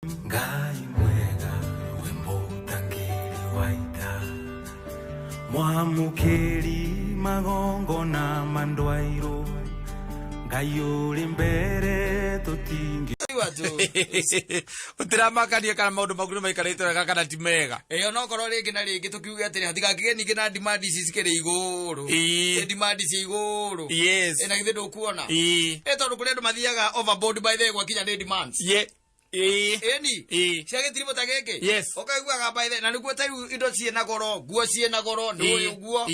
Ngai mwega rwĩmbo ũtangĩri waita mwamũkĩri magongona mandwairũ Ngai ũrĩ mbere tũtingĩ Ũtiramakania kana maũndũ maku nĩ maikarĩte wega kana ti mega. Ĩyo no korwo rĩngĩ na rĩngĩ tũkiuge atĩrĩ hatigakĩgĩe ningĩ na demand ici cikĩrĩ igũrũ. Ĩ demand ci igũrũ. Ĩ na githĩ ndũkuona? Ĩ tondũ kũrĩ andũ mathiaga overboard by the way gwakinya nĩ demands. Ĩni cia gĩtiribũ ta gĩkĩ. Ũkaiguaga by the na nĩguo ta rĩu indo ciĩna goro, nguo ciĩna goro, nĩ ũĩ ũguo.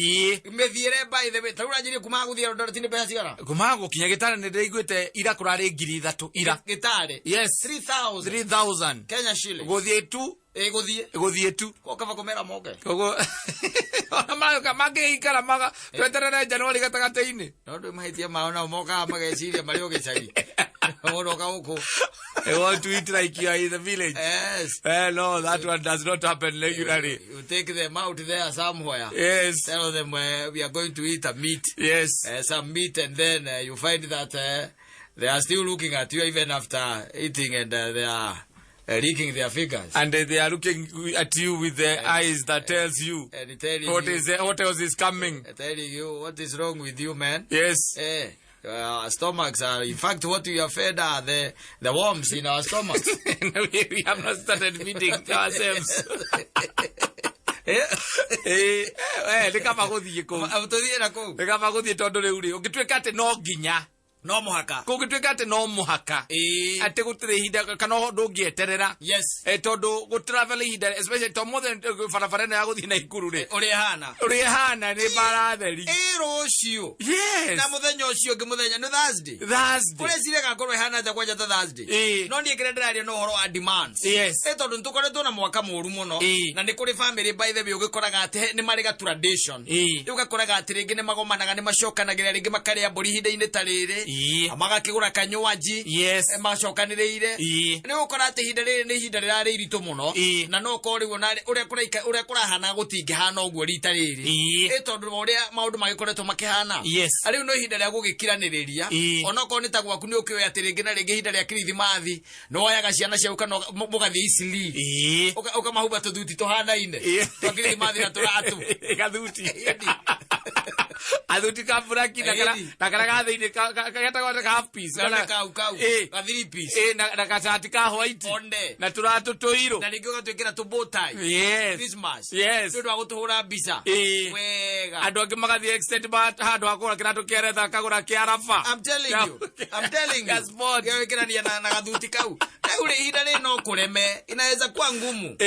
Mĩthiĩre by the way, ta rĩu ũranjĩrire kuma gũthiĩ Eldoret nĩ mbeca cigana? Kuma gũkinya gĩtare nĩ ndĩraiguĩte ira kũrarĩ 3000 ira. Gĩtare. Yes. 3000 3000. Kenya shillings. Gũthiĩ tu. Ĩ gũthiĩ. Gũthiĩ tu. Ko kaba kũmera moke. Koguo ona magoka mangĩikara maga tweterere Januari gatagatĩ-inĩ. No ndũ mahĩtia mao nao mokaga mageciria marĩ o gĩcagi. Mũndũ oka gũkũ. They want to eat like you are in the village. Yes. No, that one does not happen regularly. You take them out there somewhere. Yes. Tell them we are going to eat a meat. Yes. Some meat, and then you find that they are still looking at you even after eating, and they are licking their fingers. And they are looking at you with their eyes that tells you and telling what you, is what else is coming. Telling you what is wrong with you, man. Yes. Our stomachs are, in fact, what we are fed are the worms in our stomachs. We have not started feeding ourselves. Nĩ kaba gũthiĩ kũu. Tũthiĩ na kũu. Nĩ kaba gũthiĩ tondũ rĩu rĩ, ũngĩtuĩka atĩ no nginya. No mũhaka. Kũngĩtuĩka atĩ no mũhaka. Atĩ gũtirĩ ihinda kana ndũngĩeterera. Tondũ gũ-travel ihinda, especially to mothe barabara ĩno ya gũthiĩ Naikuru rĩ. Ũrĩa ĩhana. Ũrĩa ĩhana nĩ mbara theri. Rũciũ. Yes. Na mũthenya ũcio ũngĩ mũthenya nĩ Thursday. Thursday. Ũreciria gakorwo ĩhana atĩa kwanja ta Thursday? No niĩ kĩrĩa ndĩraria no ũhoro wa demands. Yes. Tondũ nĩtũkoretwo na mwaka mũru mũno. Na nĩ kũrĩ family by the way ũgĩkoraga atĩ nĩ marĩ ga tradition. Rĩu ũgakoraga atĩ rĩngĩ nĩ magomanaga, nĩ macokanagĩrĩra rĩngĩ makarĩa mbũri ihinda-inĩ ta rĩrĩ. Magakĩgũra kanywaji. Yes. Macokanĩrĩire. Nĩ ũgũkora atĩ ihinda rĩrĩ nĩ ihinda rĩrarĩ iritũ mũno. Na no ũkorwo rĩu ona ũrĩa kũraika, ũrĩa kũrahana gũtingĩhana ũguo rita rĩrĩ. Tondũ wa ũrĩa maũndũ magĩkoretwo makĩhana. Yes. Rĩu no ihinda rĩa gũgĩkiranĩrĩria. Onokorwo nĩ ta gwaku nĩ ũkĩũĩ atĩ rĩngĩ na rĩngĩ ihinda rĩa Kirithimathi nĩ woyaga ciana ciaku kana mũgathiĩ Isili. Ũkamahumba tũthuti tũhanaine. Twa Kirithimathi na tũratũ. Gathuti. Athuti ka buraki na kana na kana ga thĩinĩ getagwo ka half piece. Kana kau kau. Ka three piece. Na gacati ka white. One. Na tũratũ tũirũ. Na rĩngĩ ũgatwĩkĩra tũ bow tie. Yes. Christmas. Yes. Nĩ ũndũ wa gũtũhũra mbica. Wega. Andũ angĩ magathiĩ extent ma handũ ha kũgũra kĩratũ kĩa retha akagũra kĩa raba. I'm telling you. I'm telling you. Kĩa sport. Gĩwĩkĩrania na gathuti kau. Rĩu rĩ ihinda rĩrĩ no kũreme. Inaweza kuwa ngumu.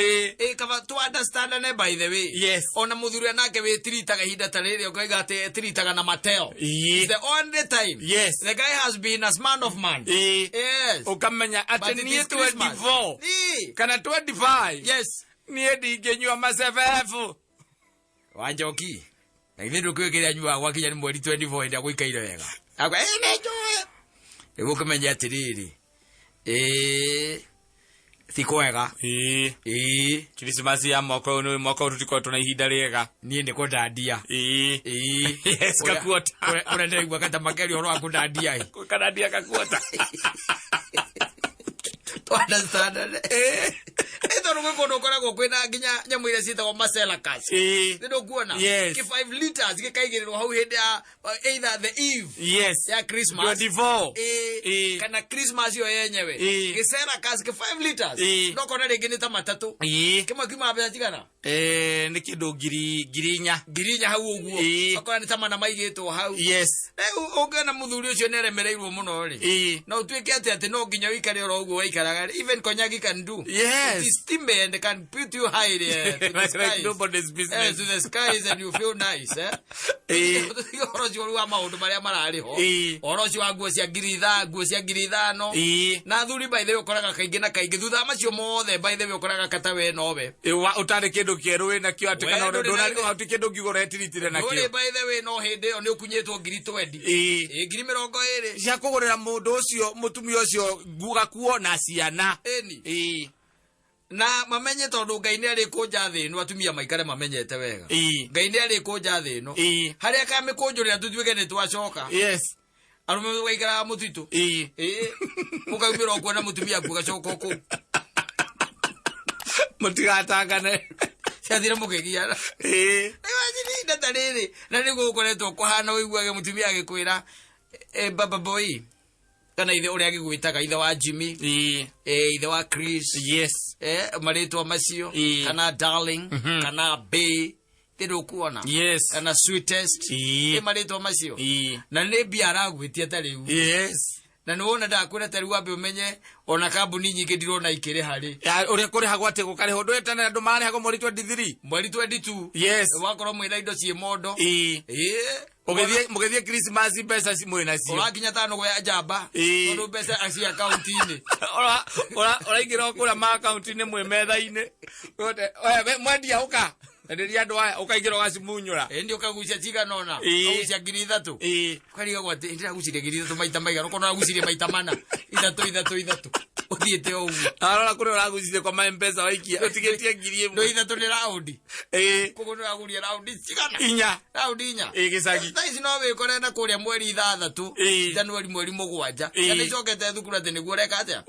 Kaba tu understandane by the way. Yes. Ona mũthuri nake wĩtiritaga ihinda ta rĩrĩ ũkauga atĩ etiritaga na Mateo. The only time. Yes. The guy has been a man of man. Yes. Ũkamenya atĩ But it niĩ is Christmas. 24. Kana 25. Yes. Niĩ ndingĩnyua macebebu. Wanjoki. Na ithuĩ ndũkĩũĩ kĩrĩa nyuaga gwakinya nĩ mweri 24 hĩndĩ ĩrĩa gũikaire wega. Akwa, nĩ njũĩ. Nĩguo ũkĩmenye atĩrĩrĩ. Ti kwega. Christmas ya mwaka ũyũ nĩ mwaka ũyũ tũtikoretwo na ihinda rĩega. Niĩ nĩ kũndandia. Yes, kakuota. Ũrĩa ndĩraigua kata makeria ũhoro wa kũndandia ĩ. Kandandia kakuota. Understand? Tondũ gwĩ kũndũ ũkoragwo kwĩna nginya nyamũ iria ciĩtagwo macelakas. Nĩ ndũkuona? Yes. Kĩ 5 liters gĩkaigĩrĩrwo hau hĩndĩ ya either the eve Yes. ya Christmas. 24. Kana Christmas ĩyo yenyewe. Gĩcelakas kĩ 5 liters. No kona rĩngĩ nĩ ta matatũ. Kĩmwe kiumaga mbeca cigana? Nĩ kĩndũ 4,000. 4,000 hau ũguo. Okorwo nĩ ta mana maigĩtwo hau. Yes. Rĩu ũngĩona mũthuri ũcio nĩ aremereirwo mũno rĩ. Na ũtuĩke atĩ atĩ no nginya ũikare oro ũguo waikaraga rĩ. Even konyagi can do. Yes. It is steamy and can put you high there to the Like skies. nobody's business. To the skies and you feel nice, eh? Tũtige ũhoro ũcio wa maũndũ marĩa mararĩ ho. Ũhoro ũcio wa nguo cia 5,000, nguo cia 5,000. Na athuri by the way ũkoraga kaingĩ na kaingĩ thutha wa macio mothe by the way ũkoraga kata we nowe. Ũtarĩ kĩndũ kĩerũ wĩ nakĩo atĩ We kana ndũrĩ na ndũna- hatirĩ kĩndũ ũngiuga ũretiritire nakĩo. Ndũrĩ by the way no hĩndĩ ĩyo nĩ ũkunyĩtwo 20,000. 20,000. Cia kũgũrĩra mũndũ ũcio mũtumia ũcio gakuo na ciana. Ĩni. Na mamenye tondũ Ngai nĩ arĩkũnja thĩ ĩno atumia maikare mamenyete wega. Ngai nĩ arĩkũnja thĩ ĩno. Harĩa akamĩkũnjũrĩra tũtuĩke nĩ twacoka. Yes. Arũme magaikaraga mũtitũ. Ũkaumĩra ũkuona mũtumia aku ũgacoka o kũu. Mũtigatangane. Ciathire mũkĩgiana. Ĩĩ. Imagine ihinda ta rĩrĩ na nĩguo gũkoretwo kũhana ũiguage mũtumia agĩkwĩra baba boy kana ithe ũrĩa agĩgwĩtaga ithe wa Jimmy, Ĩĩ. ithe wa Chris, Yes. marĩtwa macio, Ĩĩ. kana darling, kana bae, thĩ ndũkuona, Yes. kana sweetest, Ĩĩ. marĩtwa macio, Ĩĩ. na nĩ mbia aragwĩtia ta rĩu. Yes. Na nĩ wona ndakwĩra ta rĩu wambe ũmenye ona kambuni nyingĩ ndirona ikĩrĩha rĩ. Ya, ũrĩa kũrĩhagwo atĩ gũkarĩhwo ndũĩ tene andũ marĩhagwo mweri 23. Mweri 22. Yes. Wakorwo mwĩna indo ciĩ mondo. Ĩĩ. Ĩĩ. Ũgĩthiĩ mũgĩthiĩ Christmas mbeca mwĩ nacio. Ũrakinya tano gwa njamba. Ĩĩ. Tondũ mbeca ci akaunti-inĩ. Ũraingĩra o kũrĩa ma akaunti-inĩ mwĩ metha-inĩ. Oya, mwendia ũka. Enderia andũ aya ũkaingĩra ũgacimunyũra. Ĩĩ, nĩ ũkagucia cigana ũna. Ĩĩ. Ũkagucia 3,000. Ĩĩ. Ũkarigagwo atĩ ndĩragucirie 3,000 maita maigana, ũkona ũragucirie maita mana. Ithatũ, ithatũ, ithatũ. Ũthiĩte o ũguo. Arora kũrĩa ũragucirie kwa ma M-Pesa waikia ũtigĩtie 1,000. Ndũ ithatũ nĩ raundi. Ĩĩ. Koguo nĩ ũraguria raundi cigana? Inya. Raundi inya. Ĩĩ, gĩcagi. Thaa ici no wĩkore na kũrĩa mweri 6, Ĩĩ. Januari mweri 7. Ĩĩ. Ciana icokete thukuru atĩ nĩguo ũreka atĩa?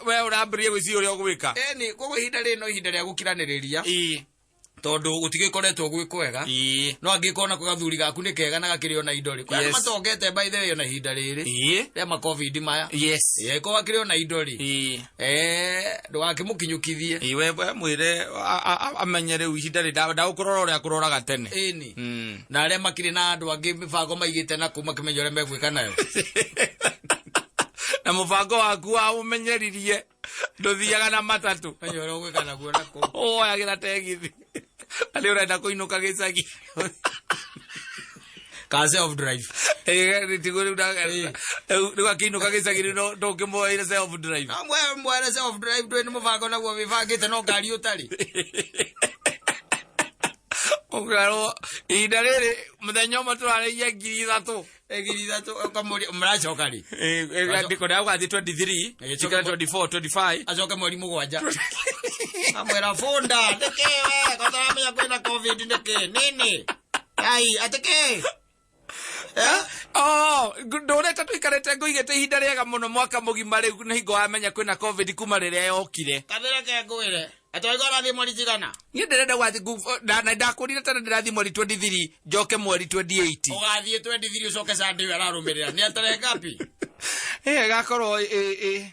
We ũrambĩrĩria gwĩciria ũrĩa ũgwĩka. Ĩni, koguo ihinda rĩrĩ no ihinda rĩa gũkiranĩrĩria. Ĩĩ. Tondũ gũtigĩkoretwo gwĩ kwega. Ĩĩ. No angĩkorwo nako gathuri gaku nĩ kega na gakĩrĩ ona indo rĩ. Kwĩ andũ Yes. matongete by the way ona ihinda rĩrĩ. Ĩĩ. Rĩa ma COVID maya. Yes. Ĩĩ, korwo akĩrĩ ona indo rĩ. Ĩĩ. Ndũgakĩmũkinyũkithie. Ĩĩ, we mwĩre amenye rĩu ihinda rĩ ndagũkũrora ũrĩa akũroraga tene. Ĩni. Na arĩa makĩrĩ na andũ angĩ mĩbango maigĩte na kũu makĩmenya ũrĩa megwĩka nayo. Na mũbango waku wa ũmenyeririe ndũthiaga na matatũ. Menya ũrĩa ũgwĩka naguo na kũu. Woyagĩra tegithi. Na nĩ ũrenda kũinũka gĩcagi. Ka self drive. Ĩĩ, tiguo rĩu rĩu akĩinũka gĩcagi rĩu ndũngĩmuoire self drive. No mwere self drive ndũĩ nĩ mũbango naguo wĩbangĩte no ngari ũtarĩ. Ũkarwo ihinda rĩrĩ mũthenya ũmwe tũrarĩia 3,000. 3,000 ũkamũria mũracoka rĩ? Ndiko ndagũgathiĩ 23, Ĩĩ, cikare 24, 25. Acoke mweri 7. Amwĩra bunda nĩkĩ we kotaramenya kwĩna COVID nĩkĩ nini? Ai atĩkĩ? Oh, ndũrĩte tũikarĩte ngũigĩte ihinda rĩega mũno mwaka mũgima rĩu nĩ hingo wamenya kwĩna COVID kuma rĩrĩa yokire. Kabere ke ngwĩre. Atĩ waigua ũrathiĩ mweri cigana? Niĩ ndĩrenda gũgathiĩ na ndakũrire tene ndĩrathiĩ mweri 23 njoke mweri 28. Ũgathiĩ 23 ũcoke Sunday ĩyo ĩrarũmĩrĩra. Nĩ tarehe ngapi? Ĩĩ, ĩgakorwo ĩ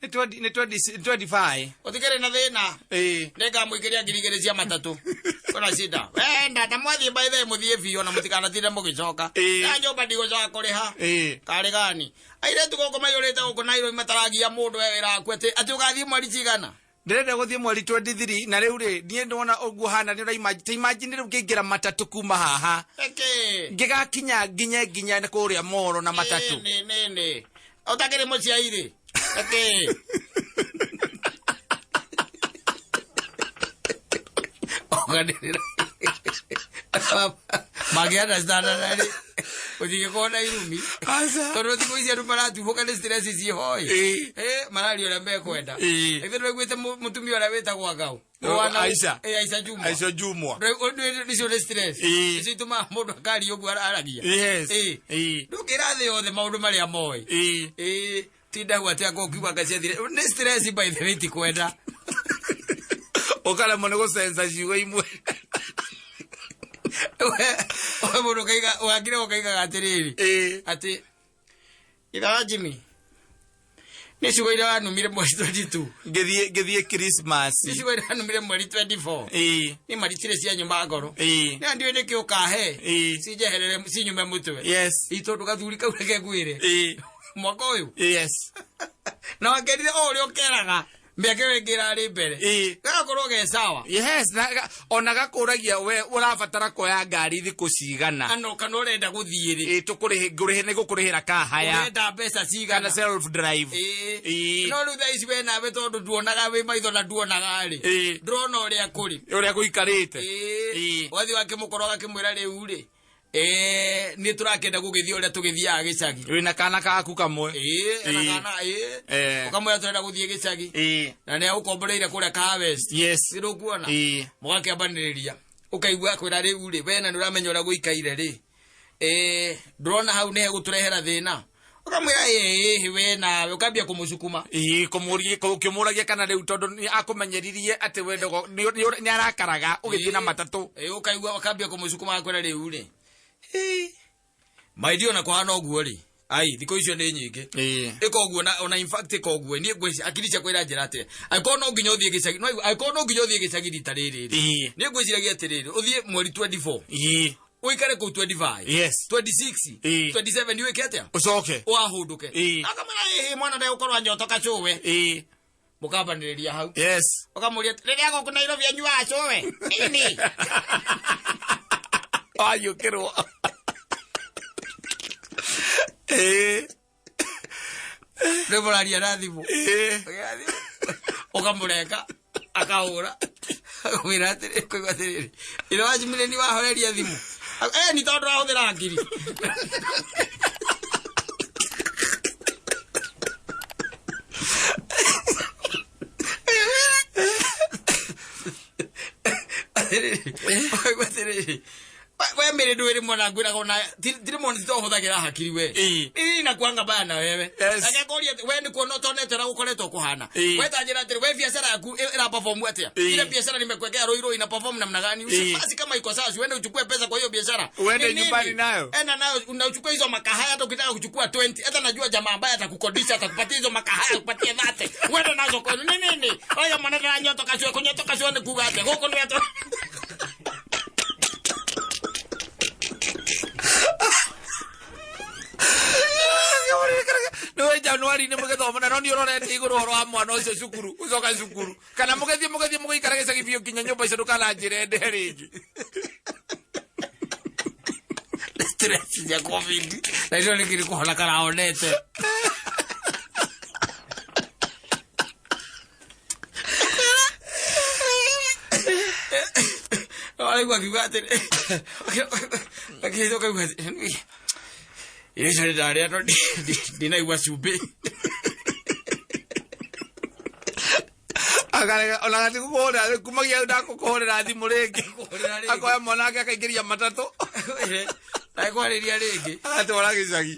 nĩ nĩ 25. Ũtikĩrĩ na thĩna. Ĩĩ. Nĩngamũikĩria 2,000 cia matatũ. Kwĩna shida. Wenda ta mwathiĩ by the way mũthiĩ biũ na mũtikanatinde mũgĩcoka. Ĩĩ. Ya nyũmba ndigũcoka kũrĩha. Ĩĩ. Karĩ gani? Airĩtu gũkũ maiyũrĩte gũkũ Nairobi mataragia mũndũ we wĩra waku atĩ ũgathiĩ mweri cigana? Ndĩrenda gũthiĩ mweri 23 na rĩu rĩ niĩ ndona ũguo hana nĩ ũra ta imagine rĩu ngĩingĩra matatũ kuma haha. Nĩkĩ? Ngĩgakinya nginye nginya kũrĩa Moro na matatũ. Nĩ nĩ nĩ. Ũtakĩrĩ mũciari rĩ? Nĩkĩ? Ũganĩrĩra. Mangĩ understand na rĩ ũtingĩkorwo na irumi. Aca. Tondũ thikũ ici andũ maratuhũka nĩ stress ciĩho ĩ. Ĩĩ. Mararia ũrĩa mekwenda. Ĩĩ. Ithuĩ nĩtwaiguĩte mũtumia ũrĩa wĩtagwo Ngau. Aisha. Ĩĩ, Aisha Jumwa. Aisha Jumwa. Icio nĩ stress. Ĩĩ. Icio itũmaga mũndũ akaria ũguo aragia. Yes. Ĩĩ. Ĩĩ. Ndũngĩra thĩ yothe maũndũ marĩa moĩ. Ĩĩ. Ĩĩ. Tinda hau atĩ anga ũkiuga anga ciathire. Nĩ stress by the way tikwenda. Ũkaremwo nĩ gũcenca ciugo imwe. We mũndũ ũkaiga wakire ũkaigaga atĩrĩrĩ. Ĩĩ. Atĩ ithe wa Jimmy nĩ ciugo iria wanumire mweri 22. Ngĩthiĩ Christmas. Nĩ ciugo iria wanumire mweri 24. Ĩĩ. Nĩ maritirĩ cia nyuma ngoro. Ĩĩ. Nĩ ndiũĩ nĩkĩ ũkahe. Ĩĩ. Cinjeherere cinyume mũtwe. Yes. Ĩ tondũ gathuri kau reke ngwĩre. Ĩĩ. Mwaka ũyũ. Yes. Na wakerire o ũrĩa ũkeraga mĩaka ĩyo ĩngĩ ĩrarĩ mbere. Ĩĩ. Gagakorwo ge sawa. Yes, na ona gakũragia we ũrabatara kuoya ngari thikũ cigana. Ano kana ũrenda gũthiĩ rĩ. Ĩĩ, tũkũrĩhe ngũrĩhe nĩ gũkũrĩhĩra kahaya. Ũrenda mbeca cigana. Kana self drive. Ĩĩ. Ĩĩ. No rĩu thaa ici we nawe tondũ nduonaga wĩ maitho na nduonaga rĩ. Ĩĩ. Ndũrona ũrĩa kũrĩ. Ũrĩa gũikarĩte. Ĩĩ. Ĩĩ. Wathiĩ wakĩmũkora ũgakĩmwĩra rĩu rĩ. Nĩ tũrakĩenda gũgĩthiĩ ũrĩa tũgĩthiaga gĩcagi. Wĩna kana gaku kamwe. Ĩĩ, na kana, ĩĩ. Eh. Ũkamwĩra tũrenda gũthiĩ gĩcagi. Ĩĩ. Na nĩ agũkomboreire kũrĩa Kahawa West. Yes. Nĩ ndũkuona? Ĩĩ. Mũgakĩambanĩrĩria. Ũkaigua akwĩra rĩu rĩ, we na nĩ ũramenya ũrĩa gũikaire rĩ. Ndũrona hau nĩ hegũtũrehera thĩna. Ukamwira we nawe ukambia kumucukuma. Ii kumuria ukimuragia kana riu tondu ni akumenyeririe ati we ni arakaraga ugithie na matatu. Ukaigua ukambia kumucukuma akwira riu ri. Maidio na kuhana uguo ri. Ai thikũ icio nĩ nyingĩ. Ĩka ũguo na ona in fact ĩka ũguo niĩ ngwĩciria akiri ciakwa iranjĩra atĩrĩ angĩkorwo no nginya ũthiĩ gĩcagi no angĩkorwo no nginya ũthiĩ gĩcagi rita rĩrĩ rĩ niĩ ngwĩciragia atĩrĩrĩ ũthiĩ mweri 24 ũikare kũu 25 yes 26 27 wĩke atĩa ũcoke ũahũndũke akamwĩra ĩĩ mwana ndegũkorwo anyotoka cũwe mũkambanĩrĩria hau yes ũkamũria rĩrĩa gũkũ Nairobi anyuaga cũwe nini ayũkĩrwo rä må raria na thimå å kamå reka akahå ra akamwä ra atä rä rä ä wacimire ni wahoreria thimå ni tondå rahå thä ra ngiri atä we mere ndwä rä mwana ngwä ona tirä mwana titohåthagä hakiri we ii na kuanga baya na wewe agekoria we ni kuona utonete na gukoretwo kuhana we tanjira atiri we biashara yaku ira perform atia ile biashara nimekuwekea Ruiru ina perform namna gani usifasi kama iko sawa uende uchukue pesa kwa hiyo biashara uende nyumbani nayo enda nayo unachukua hizo makahaya hata ukitaka kuchukua 20 hata najua jamaa ambaye atakukodisha atakupatia hizo makahaya akupatie 30 uende nazo kwa nini nini oya mwana na nyoto kashwe kunyoto kashwe ni kuga atia goko ni ato no Januari ni mugethoma na no ni urorete iguru horo wa mwana ucio cukuru ucoka cukuru kana mugethie mugaikara gicagi biũ nginya nyumba icio ndukananjĩre ende rĩngĩ stress ya covid na icio nĩ kiri kũhona karahonete araigua akiuga atĩrĩ akĩhĩtũka akiuga atĩrĩ irio icio nĩ ndarĩa no ndinaigua cumbĩ akarega ona gatikũhũrĩra kumagia hau ndakũkũhũrĩra thimũ rĩngĩ akoya mwana wake akaingĩria matatũ ndakwarĩria rĩngĩ agatwara gĩcagi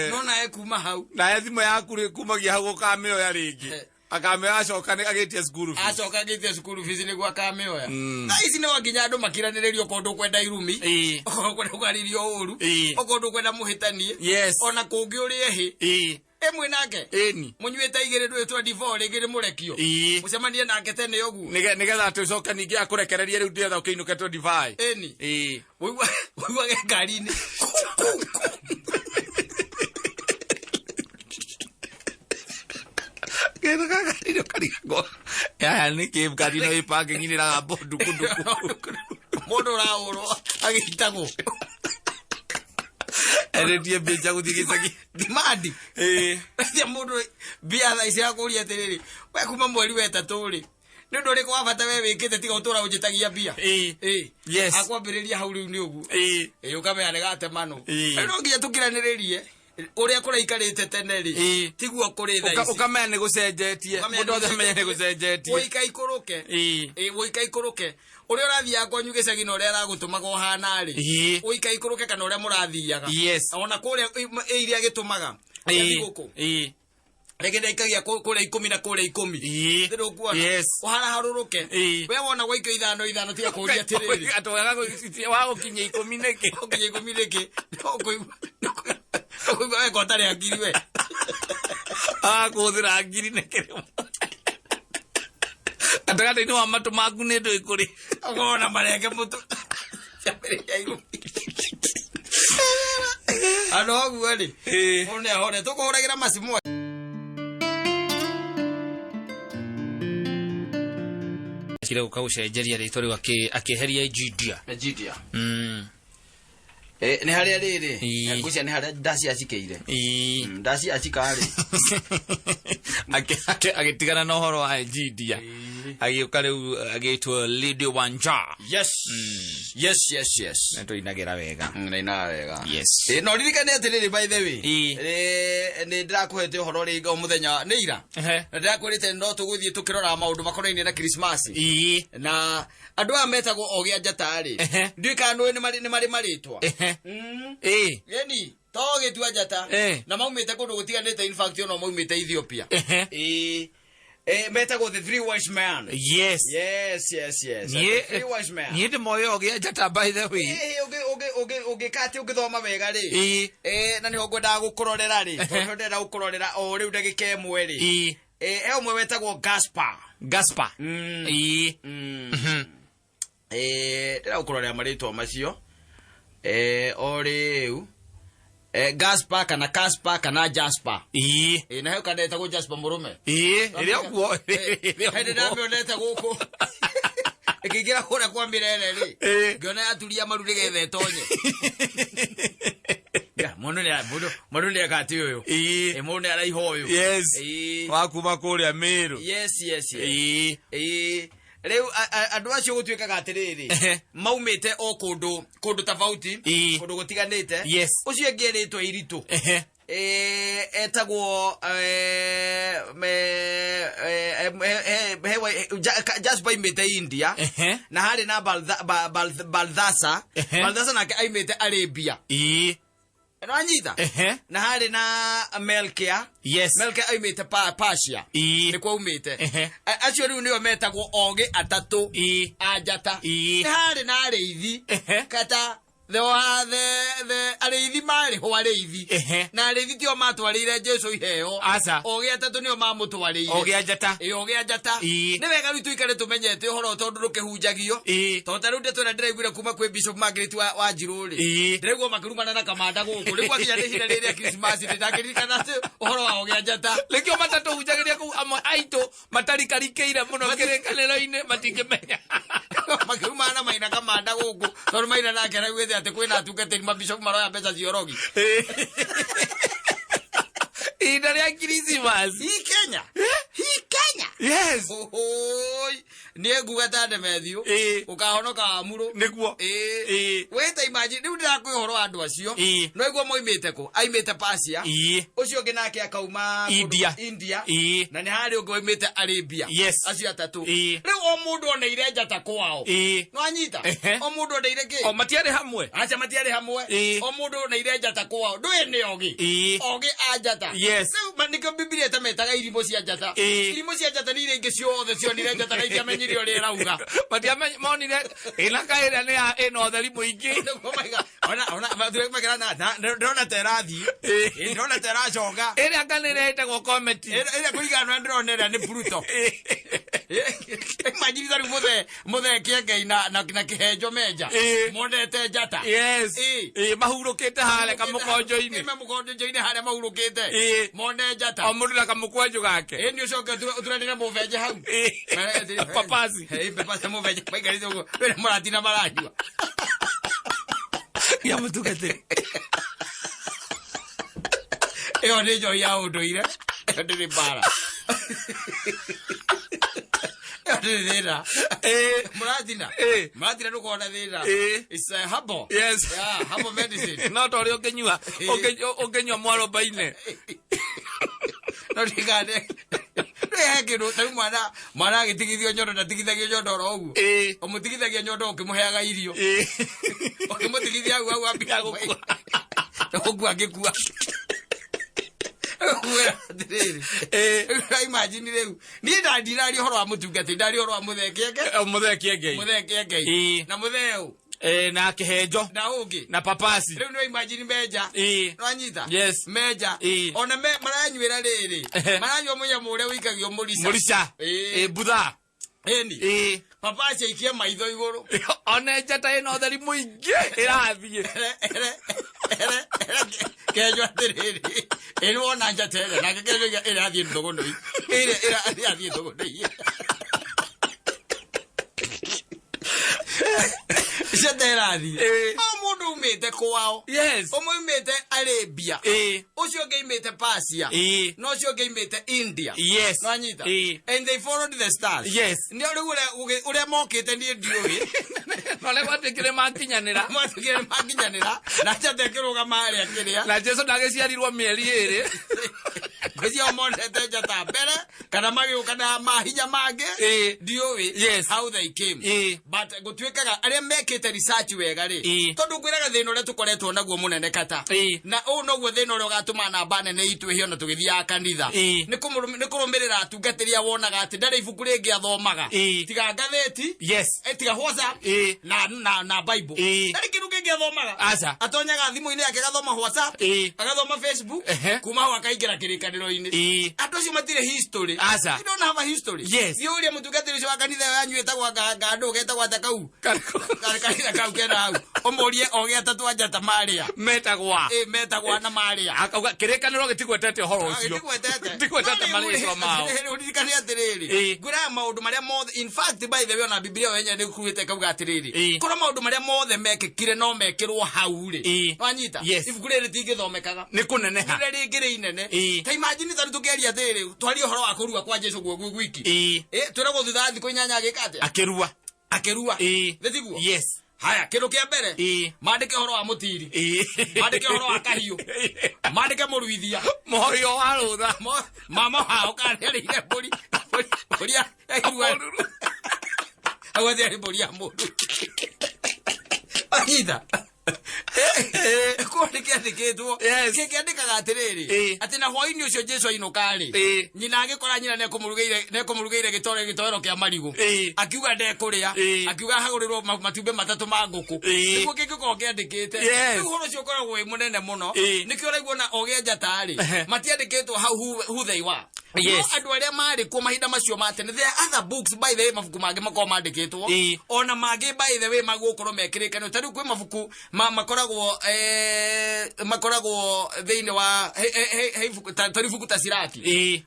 no nawe kuma hau nawe thimũ yaku rĩ kumagia hau ũkamĩoya rĩngĩ akamĩoya acoka agĩtie cukuru fees acoka agĩtie cukuru fees nĩguo akamĩoya thaa ici no nginya andũ makiranĩrĩrio okorwo ndũkwenda irumi okorwo ũkwenda kwarĩrio ũru okorwo ndũkwenda mũhĩtanie ona kũngĩ ũrĩe hĩ ĩmwe nake ĩni mũnyuĩte igĩrĩ ndũĩ 24 rĩngĩ nĩ mũrekio mũcemanie nake tene ũguo nĩgetha tũcoke ningĩ akũrekererie rĩu ndĩretha ũkĩinũke 25 ĩni ũiguage ngari-inĩ Kero kagari karigagwo aya nĩ kĩ ngari no ĩ parking-inĩ ĩragambwo nduku nduku mũndũ ũrahũrwo agĩitagwo endetie mbia cia gũthiĩ gĩcagi dimandi cia mũndũ mbia thaa ici akũria atĩrĩrĩ we kuma mweri wa ĩtatũ rĩ nĩ ũndũ ũrĩkũ wa bata we wĩkĩte tiga ũtũra ũnjĩtagia mbia yes akwambĩrĩria hau rĩu nĩ ũguo ũkamenya nĩ gatemanũ rĩu no nginya tũkiranĩrĩrie uria kuraikarite tene ri tiguo kuri thaa ici ukamenya ni gucenjetie mundu othe amenya ni gucenjetie woika ikuruke woika ikuruke uria urathiaga kwanyu gicagi na uria aragutumaga uhana ri woika ikuruke kana uria murathiaga ona kuria iria gitumaga guku rĩngĩ ndaikagia kũrĩa ikũmi na kũrĩa ikũmi ndĩrũkuona ũharaharũrũke we wona gwaikio ithano ithano tiga kũria atĩrĩrĩ wagũkinyia ikũmi nĩkĩ ũkinyia ikũmi nĩkĩ ũkũigua weka ũtarĩ ngiri we akũhũthĩra ngiri nĩkĩ gatagatĩ-inĩ wa matũ maku nĩ ndũĩ kũrĩ ũkona marenge mũtũ ciambĩrĩria irumi andũ ũguo rĩ mũndũ nĩahore tũkũhũragĩra macimũ kire guka gucenjeria ritwa riu akieheria Egidia Egidia nĩ harĩa rĩrĩ ngwĩciria nĩ harĩa ndaci acikĩire ndaci acikarĩ agĩtigana na ũhoro wa Egidia agĩũka rĩu agĩtwo Lady Wanja yes yes yes yes na tũinagĩra wega nainaga wega yes no ririkane atĩrĩrĩ by the way nĩ ndĩrakũhete ũhoro rĩngĩ o mũthenya nĩ ira na ndĩrakwĩrĩte no tũgũthiĩ tũkĩroraga maũndũ makonainie na Krismasi na andũ aya metagwo ogĩ a njata rĩ ndiũĩ kana nĩ marĩ marĩtwa Ĩni To gĩtua njata. Na maumĩte kũndũ gũtiganĩte, in fact ona maumĩte Ethiopia. Metagwo the three wise men. Yes. Yes, yes, yes. The three wise men. Niĩ ndĩmoĩ ogĩa njata, by the way. Ũngĩka atĩ ũngĩthoma wega rĩ, na nĩho ngwendaga gũkũrorera rĩ, tondũ ndĩrenda gũkũrorera o rĩu ndagĩka ĩmwe rĩ. He ũmwe wetagwo Gaspar. Gaspar. Ndĩrenda gũkũrorera marĩtwa macio. O rĩu. Gaspar kana Caspar kana Jasper. Na he kana etagwo Jasper mũrũme. Ĩrĩa ũguo. Hĩndĩ ndamĩonete gũkũ. Ĩkĩingĩra kũrĩa kwa mĩrere rĩ. Ngĩona yaturia maru nĩgetha ĩtonye. Ya, mũndũ nĩ akati ũyũ. Mũndũ nĩ araiha ũyũ. Yes. Wa kuma kũrĩa Meru. Yes, yes, yes. Rĩu andũ acio gũtuĩkaga atĩrĩrĩ, maumĩte o kũndũ tofauti, kũndũ gũtiganĩte. Yes. Ũcio ũngĩ erĩtwo iritũ. Etagwo Jasper aimĩte India. Na harĩ na Balthasar. Balthasar nake aimĩte Arabia. Nĩwanyita? Na harĩ na Melchior. Yes. Melchior aimĩte Persia. Nĩkuo aumĩte. Acio rĩu nĩo metagwo ogĩ atatũ a njata. Nĩ harĩ na arĩithi. Kata the arĩithi marĩ ho arĩithi. Na arĩithi tio matwarĩire Jesu iheo. Aca. Ogĩ atatũ nĩo mamũtwarĩire. Ogĩ a njata. Ogĩ a njata. Nĩ wega rĩu tũikare tũmenyete ũhoro tondũ ndũkĩhunjagio. Tondũ ta rĩu ndeto ĩrĩa ndĩraiguire kuma kwĩ Bishop Margaret wa Njirũ rĩ. Ndĩraigua makĩrumana na kamanda gũkũ. Rĩu gwakinya nĩ ihinda rĩrĩa Christmas ndangĩririkana atĩ ũhoro wa ogĩ a njata. Nĩkĩo matatũhunjagĩria kũu amwe aitũ matarikarikĩire mũno kĩrĩkanĩro-inĩ matingĩmenya. Makĩrumana na Maina kamanda gũkũ tondũ Maina nake araugĩte atĩ kwĩna atungatĩri mabishop maroya mbeca cia ũrogi. Ihinda rĩa Christmas. Hi Kenya. Hi Kenya. Yes. Hoi. Niĩ nguga ta Demethiũ. Ũkahonoka wa murũ. Nĩguo. Wĩta imagine rĩu ndĩrakwĩra ũhoro wa andũ acio. No iguo moimĩte kũ? Aimĩte Persia. Ũcio ũngĩ nake akauma India. India. Na nĩ harĩ ũngĩ waimĩte Arabia. Yes. Acio atatũ. Rĩu o mũndũ oneire njata kwao. Nĩwanyita? O mũndũ oneire kĩ? O matiarĩ hamwe. Aca matiarĩ hamwe. O mũndũ oneire njata kwao. Ndũĩ nĩ ogĩ. Ogĩ a njata. Yes. Rĩu nĩkĩo Bibilia ĩtametaga irimũ cia njata. Irimũ cia njata nĩ iria ingĩ ciothe cionire njata na itiamenyire ũrĩa ĩrauga. Matiamenye, monire ĩna kaĩra nĩ ya ĩna ũtheri mũingĩ. Nĩguo maiga, ona, ndĩrona ta ĩrathiĩ. Ndĩrona ta ĩracoka. Ĩrĩa kana ĩrĩa ĩtagwo comet. Ĩrĩa kũringana na ndĩrona ĩrĩa nĩ Pluto. Imagine ta rĩu mũthee Kĩengei na kĩhenjo menja. Monete njata. Yes. Mahurũkĩte harĩa kamũkonjo-inĩ. Kamũkonjo-inĩ harĩa mahurũkĩte. Mone njata. O mũndũ na kamũkwanjũ gake. Nĩ ũcoke ũturanĩre mũbenje hau. Papasi. Papasi mũbenje maikarĩte ũguo. Wĩna mũratina maranyua. Ya mũtungatĩri. Ĩyo nĩ njohi ya ũndũire. Ĩyo ndĩrĩ mbara. Ĩyo ndĩrĩ thĩna. Mũratina. Mũratina ndũkoragwo na thĩna. It's a herbal. Yes. Yeah, herbal medicine. No ta ũrĩa ũngĩnyua mwarobaine. No ndigane. He kĩndũ ta rĩu mwana agĩtigithio nyondo ndatigithagio nyondo oro ũguo. Ũmũtigithagia nyondo ũkĩmũheaga irio. Ũkĩmũtigithia hau hau ambia gũkua. Gũkua angĩkua. Ngwĩra atĩrĩrĩ. Imagine rĩu. Niĩ ndandiraria ũhoro wa mũtungatĩri, ndaria ũhoro wa mũthee Kĩengei. Mũthee Kĩengei. Mũthee Kĩengei. Na mũthee ũ? Na kĩhenjo. Na ũngĩ. Na papasi. Rĩu nĩ imagine menja. Nĩwanyita? Yes. Menja. Ona maranyuĩra rĩrĩ. Maranyua mũnyamũ ũrĩa ũikagio mũrica. Mũrica. Butha. Ĩni. Papasi aikie maitho igũrũ. One njata ĩna ũtheri mũingĩ ĩrathiĩ. Ere kenjo atĩrĩrĩ. Ĩĩ wona njata ĩrĩa nake kenjo ĩrathiĩ thũgũnũi. Ĩrĩa ĩrathiĩ thũgũnũi. Njata ĩrathiĩ. O mũndũ umĩte kwao. Yes. Ũmwe umĩte Arabia. Ũcio ũngĩ aimĩte Persia. Na ũcio ũngĩ aimĩte India. Yes. Nĩwanyita? And they followed the stars. Yes. Nĩ rĩu ũrĩa mokĩte niĩ ndiũĩ. Na ũrĩa gwatuĩkire makinyanĩra. Gwatuĩkire makinyanĩra. Na njata ĩkĩrũgama harĩa kĩrĩa. Na Jesu ndagĩciarirwo mĩeri ĩrĩ. Ngwĩciria monete njata mbere kana magĩũka na mahinya mangĩ. Ndiũĩ how they came. But gũtuĩkaga arĩa mekĩte research wega rĩ, tondũ ngwĩraga thĩna ũrĩa tũkoretwo naguo mũnene kata, na ũũ noguo thĩna ũrĩa ũgatũma namba nene itũ ĩhĩo na tũgĩthiaga kanitha, nĩ kũrũmĩrĩra atungatĩri a wonaga atĩ ndarĩ ibuku rĩngĩ athomaga tiga ngathĩti, tiga WhatsApp na Bible. Ndarĩ kĩndũ kĩngĩ athomaga. Aca. Atonyaga thimũ-inĩ yake agathoma WhatsApp, agathoma Facebook, kuma hau akaingĩra kĩrĩkanĩro-inĩ. Andũ acio matirĩ history. Aca. They don't have a history. Thiĩ ũrie mũtungatĩri ũcio wa kanitha ĩyo yanyu ĩtagwo ngandũ getagwo atĩa kau kanitha kau kena hau, ũmũrie ogĩ atatũ a njata marĩa metagwa. Metagwa na marĩa. Akauga kĩrĩkanĩro gĩtigwetete ũhoro ũcio. Gĩtigwetete. Gĩtigwetete marĩtwa mao. Ũririkane atĩrĩrĩ, ngwĩraga maũndũ marĩa mothe, in fact, by the way, ona Bibilia yo yenyewe nĩ ĩkuĩte ĩkauga atĩrĩrĩ, korwo maũndũ marĩa mothe mekĩkire no mekĩrwo hau rĩ, wanyita, ibuku rĩrĩ rĩtingĩthomekaga. Nĩ kũneneha. Rĩrĩa rĩngĩ rĩ inene. Ta imagine tarĩu tũkĩaria atĩrĩrĩ, twarie ũhoro wa kũrua kwa Jesu guo gwiki, twĩragwo thutha wa thikũ 8 agĩka atĩa? Akĩrua. Akĩrua. Nĩ tiguo? Yes. Haya, kĩndũ kĩa mbere, mandĩke ũhoro wa mũtiri, mandĩke ũhoro wa kahiũ, mandĩke mũruithia, Mũhoyo wa rũtha. Mama wao kana nĩarĩire mbũri mbũri ya irua, hau atĩ arĩ mbũri ya mũndũ anyita kũu nĩ kĩandĩkĩtwo. Kĩandĩkaga atĩrĩrĩ, atĩ na hwaĩ-inĩ ũcio Jesu ainũka rĩ, nyina agĩkora nyina nĩekũmũrugĩire gĩtoero kĩa marigũ. Akiuga ndekũrĩa. Akiuga hagũrĩrwo matumbĩ 3 ma ngũkũ. Nĩguo kĩngĩkorwo kĩandĩkĩte. Rĩu ũhoro ũcio ũkoragwo wĩ mũnene mũno. Nĩkĩo ũraigua na ogĩ a njata rĩ, matiandĩkĩtwo hau who they were. No andũ arĩa marĩ kuo mahinda macio ma tene, there are other books, by the way, mabuku mangĩ makoragwo mandĩkĩtwo, ona mangĩ, by the way, magũkorwo mekĩrĩkanĩro. Ta rĩu kwĩ mabuku makoragwo thĩinĩ wa he ibuku ta rĩu ibuku ta Siraki,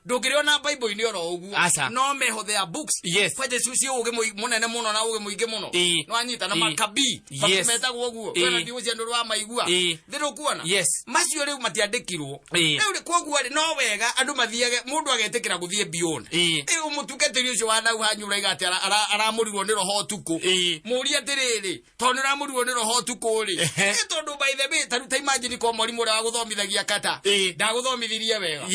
ndũngĩrĩona Bible-inĩ oro ũguo. Aca. No meho there are books kwanja cio ũgĩ mũnene mũno na ũgĩ mũingĩ mũno. Nĩwanyita na makabii, mabuku metagwo ũguo. Kwĩna ndigũ cia andũ wa maigua. Thĩ ndũkuona? Yes. Macio rĩu matiandĩkirwo. Rĩu rĩ, koguo rĩ, no wega andũ mathiage, mũndũ agetĩkĩra gũthiĩ beyond. Rĩu mũtungatĩri ũcio wa nau hanyu ũraiga atĩ aramũrirwo nĩ roho ũtukũ, mũrie atĩrĩrĩ, tondũ nĩ ũramũrirwo nĩ roho ũtukũ rĩ, tondũ by the way, ta rĩu ta imagine ko mwarimũ ũrĩa wagũthomithagia kata ndagũthomithirie wega,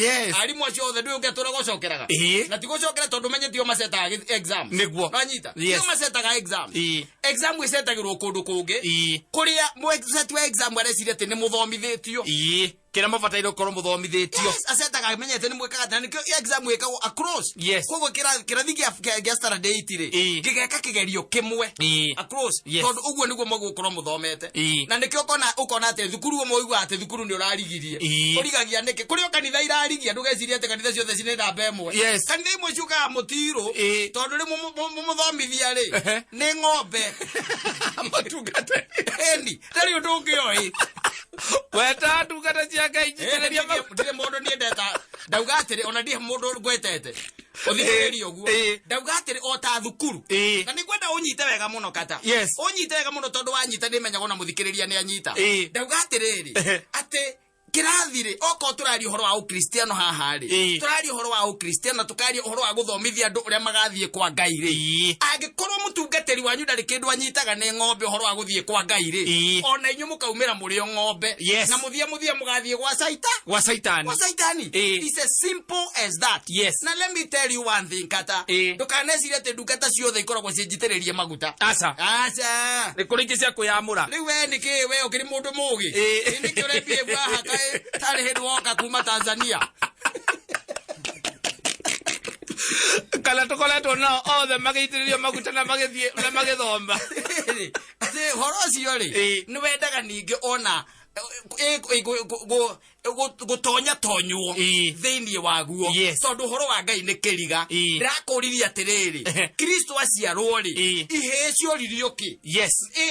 arimũ acio othe ndũĩ ũngĩatũra gũcokeraga, na ti gũcokera tondũ menye tio macetaga exam. Nwanyita? Tio macetaga exam. Exam ĩcetagĩrwo kũndũ kũngĩ, kũrĩa mweceti wa exam areciria atĩ nĩ mũthomithĩtio. Kĩrĩa mabataire gũkorwo mũthomithĩtio. Yes, acetaga amenyete nĩ mwĩkaga, na nĩkĩo exam ĩkagwo across. Koguo kĩrathi kĩa standard 8 rĩ, gĩgeka kĩgerio kĩmwe across, tondũ ũguo nĩguo mũgũkorwo mũthomete. Na nĩkĩo ũkona atĩ thukuru ũmwe ũiguaga atĩ thukuru nĩ ũrarigirie. Ũrigagia nĩkĩ? Kũrĩ o kanitha irarigia, ndũgecirie atĩ kanitha ciothe cinĩ namba ĩmwe. Kanitha imwe ciũkaga mũtirũ, tondũ rĩmwe mũmũthomithia rĩ, nĩ ng'ombe. Mũtungatĩri. Ĩni, ndarĩ ũndũ ũngĩ oĩ. Weta ndungata cia Ngai njitĩrĩria maguta. Ndirĩ mũndũ niĩ ndeta, ndauga atĩrĩ, ona ndirĩ mũndũ ngwetete. Ũthikĩrĩrie ũguo. Ndauga atĩrĩ, o ta thukuru. Na nĩ ngwenda ũnyite wega mũno kata. Ũnyite wega mũno, tondũ wanyita nĩ menyagwo na mũthikĩrĩria nĩ anyita. Ndauga atĩrĩrĩ, atĩ kĩrathi rĩ, okorwo tũraria ũhoro wa ũkristiano haha rĩ, tũraria ũhoro wa ũkristiano na tũkaria ũhoro wa gũthomithia andũ ũrĩa magathiĩ kwa Ngai rĩ, angĩkorwo mũtungatĩri wanyu ndarĩ kĩndũ anyitaga, nĩ ng'ombe ũhoro wa gũthiĩ kwa Ngai rĩ, ona inyuĩ mũkaumĩra mũrĩ o ng'ombe. Na mũthia mũgathiĩ gwa saita Gwa saitani. Gwa saitani. It's as simple as that. Na let me tell you one thing, kata, ndũkanecirie atĩ ndungata ciothe ikoragwo ciĩnjitĩrĩrie maguta. Aca. Aca. Nĩ kũrĩ ingĩ cia kwĩyamũra. Rĩu we nĩkĩ we ũkĩrĩ mũndũ mũgĩ? Nĩkĩ ũrebie haha kaĩ tarĩ hĩndĩ woka kuma Tanzania? Kana tũkoretwo nao othe magĩitĩrĩrio maguta na magĩthiĩ na magĩthoma. Atĩ ũhoro ũcio rĩ, nĩ wendaga ningĩ ona gũtonya tonywo thĩinĩ waguo, tondũ ũhoro wa Ngai nĩ kĩriga. Ndĩrakũririe atĩrĩrĩ, Kristo aciarwo rĩ, ihĩĩ cioririo kĩ?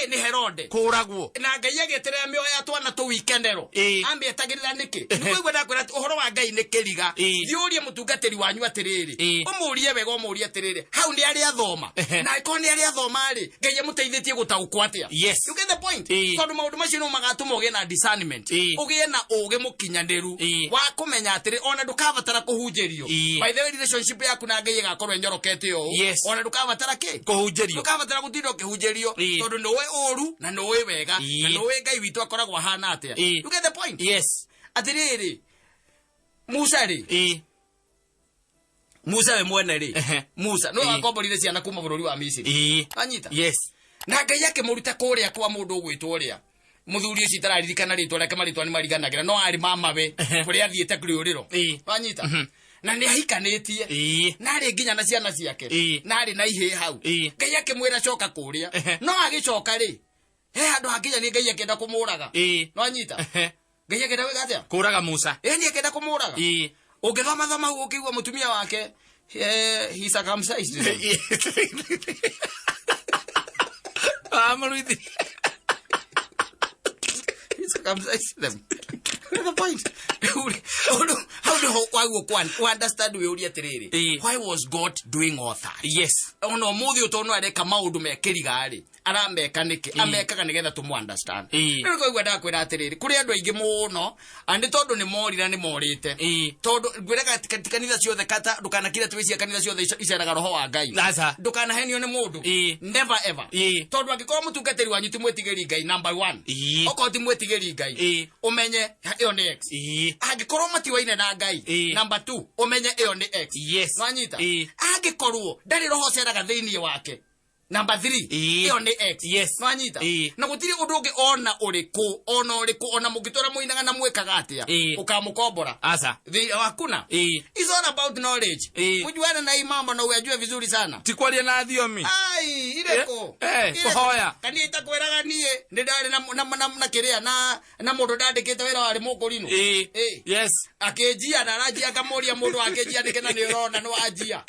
Nĩ Herode. Kũragwo. Na Ngai agĩeterera mĩoyo ya twana tũu ikenero. Amĩetagĩrĩra nĩkĩ? Nĩguo ndakwĩra atĩ ũhoro wa Ngai nĩ kĩriga. Thiĩ ũrie mũtungatĩri wanyu atĩrĩrĩ, ũmũrie wega, ũmũrie atĩrĩrĩ, hau nĩ arĩa athoma, na angĩkorwo nĩ arĩa athoma rĩ, Ngai amũteithĩtie gũtaũkwo atĩa? You get the point? Tondũ maũndũ macio no magatũma ũgĩe na discernment, ũgĩe na ũgĩ mũkinyanĩru wa kũmenya atĩrĩ, ona ndũkabatara kũhunjĩrio. By the way, relationship yaku na Ngai ĩgakorwo ĩnyorokete ũũ, ona ndũkabatara kĩ? Kũhunjĩrio. Ndũkabatara gũtinda ũkĩhunjĩrio, tondũ nĩũĩ ũru na nĩũĩ wega, na nĩũĩ Ngai witũ akoragwo ahana atĩa. You get the point? Yes. Atĩrĩrĩ, Musa rĩ, Musa we mwene rĩ, Musa no akomborire ciana kuma bũrũri wa Misiri. Anyita? Yes. Na Ngai akĩmũruta kũrĩa kwa mũndũ ũgwĩtwo ũrĩa mũthuri ũcio itararirikana rĩtwa rĩake, marĩtwa nĩ mariganagĩra, no arĩ mamawe kũrĩa athiĩte kũrĩũrĩro. Wanyita? Na nĩ ahikanĩtie, na arĩ nginya na ciana ciake, na arĩ na ihĩĩ hau. Ngai akĩmwĩra coka kũrĩa, no agĩcoka rĩ, he handũ hakinya nĩ Ngai akĩenda kũmũraga. No anyita? Ngai akĩenda gwĩka atĩa? Kũraga Musa. Ĩĩ, akĩenda kũmũraga. Ũngĩthoma thoma hau ũkĩigua mũtumia wake, he circumcised them. Amaruithi. He circumcised them. The point. How do waguo kwa understand wĩ ũria atĩrĩrĩ, why was God doing all that? Yes. Ona ũmũthĩ ũyũ tondũ areka maũndũ mekĩriga rĩ, arameka nĩkĩ? Amekaga nĩgetha tũmũ understand. Rĩu kwaigua ndakwĩra atĩrĩrĩ, kũrĩ andũ aingĩ mũno, nĩ tondũ nĩ morira, nĩ morĩte, tondũ ngwĩraga ti kanitha ciothe kata ndũkanakire twĩcia kanitha ciothe iceraga roho wa Ngai. Aca. Ndũkanahenio nĩ mũndũ. Never ever. Tondũ angĩkorwo mũtungatĩri wanyu ti mwĩtigĩri Ngai, number one, okorwo ti mwĩtigĩri Ngai, ũmenye ĩyo nĩ X. Angĩkorwo matiwaine na Ngai, number two, ũmenye ĩyo nĩ X. Nwanyita? Angĩkorwo ndarĩ roho ũceraga thĩinĩ wake, number 3, ĩyo nĩ X. Nwanyita? Na gũtirĩ ũndũ ũngĩ ona ũrĩkũ, ona ũrĩkũ, ona mũngĩtũra mũinaga na mwĩkaga atĩa, ũkamũkombora. Aca. Hakuna. It's all about knowledge. Kujuana na hii mambo na uyajue vizuri sana. Ti kwaria na thiomi. Ai, ireko. Kũhoya. Kani itakwĩraga niĩ nĩ ndarĩ na kĩrĩa na mũndũ ndandĩkĩte wĩra warĩ mũkũrinũ. Akĩnjia na aranjia, ngamũria mũndũ akĩnjia nĩkĩ na nĩ ũrona nĩ wanjia.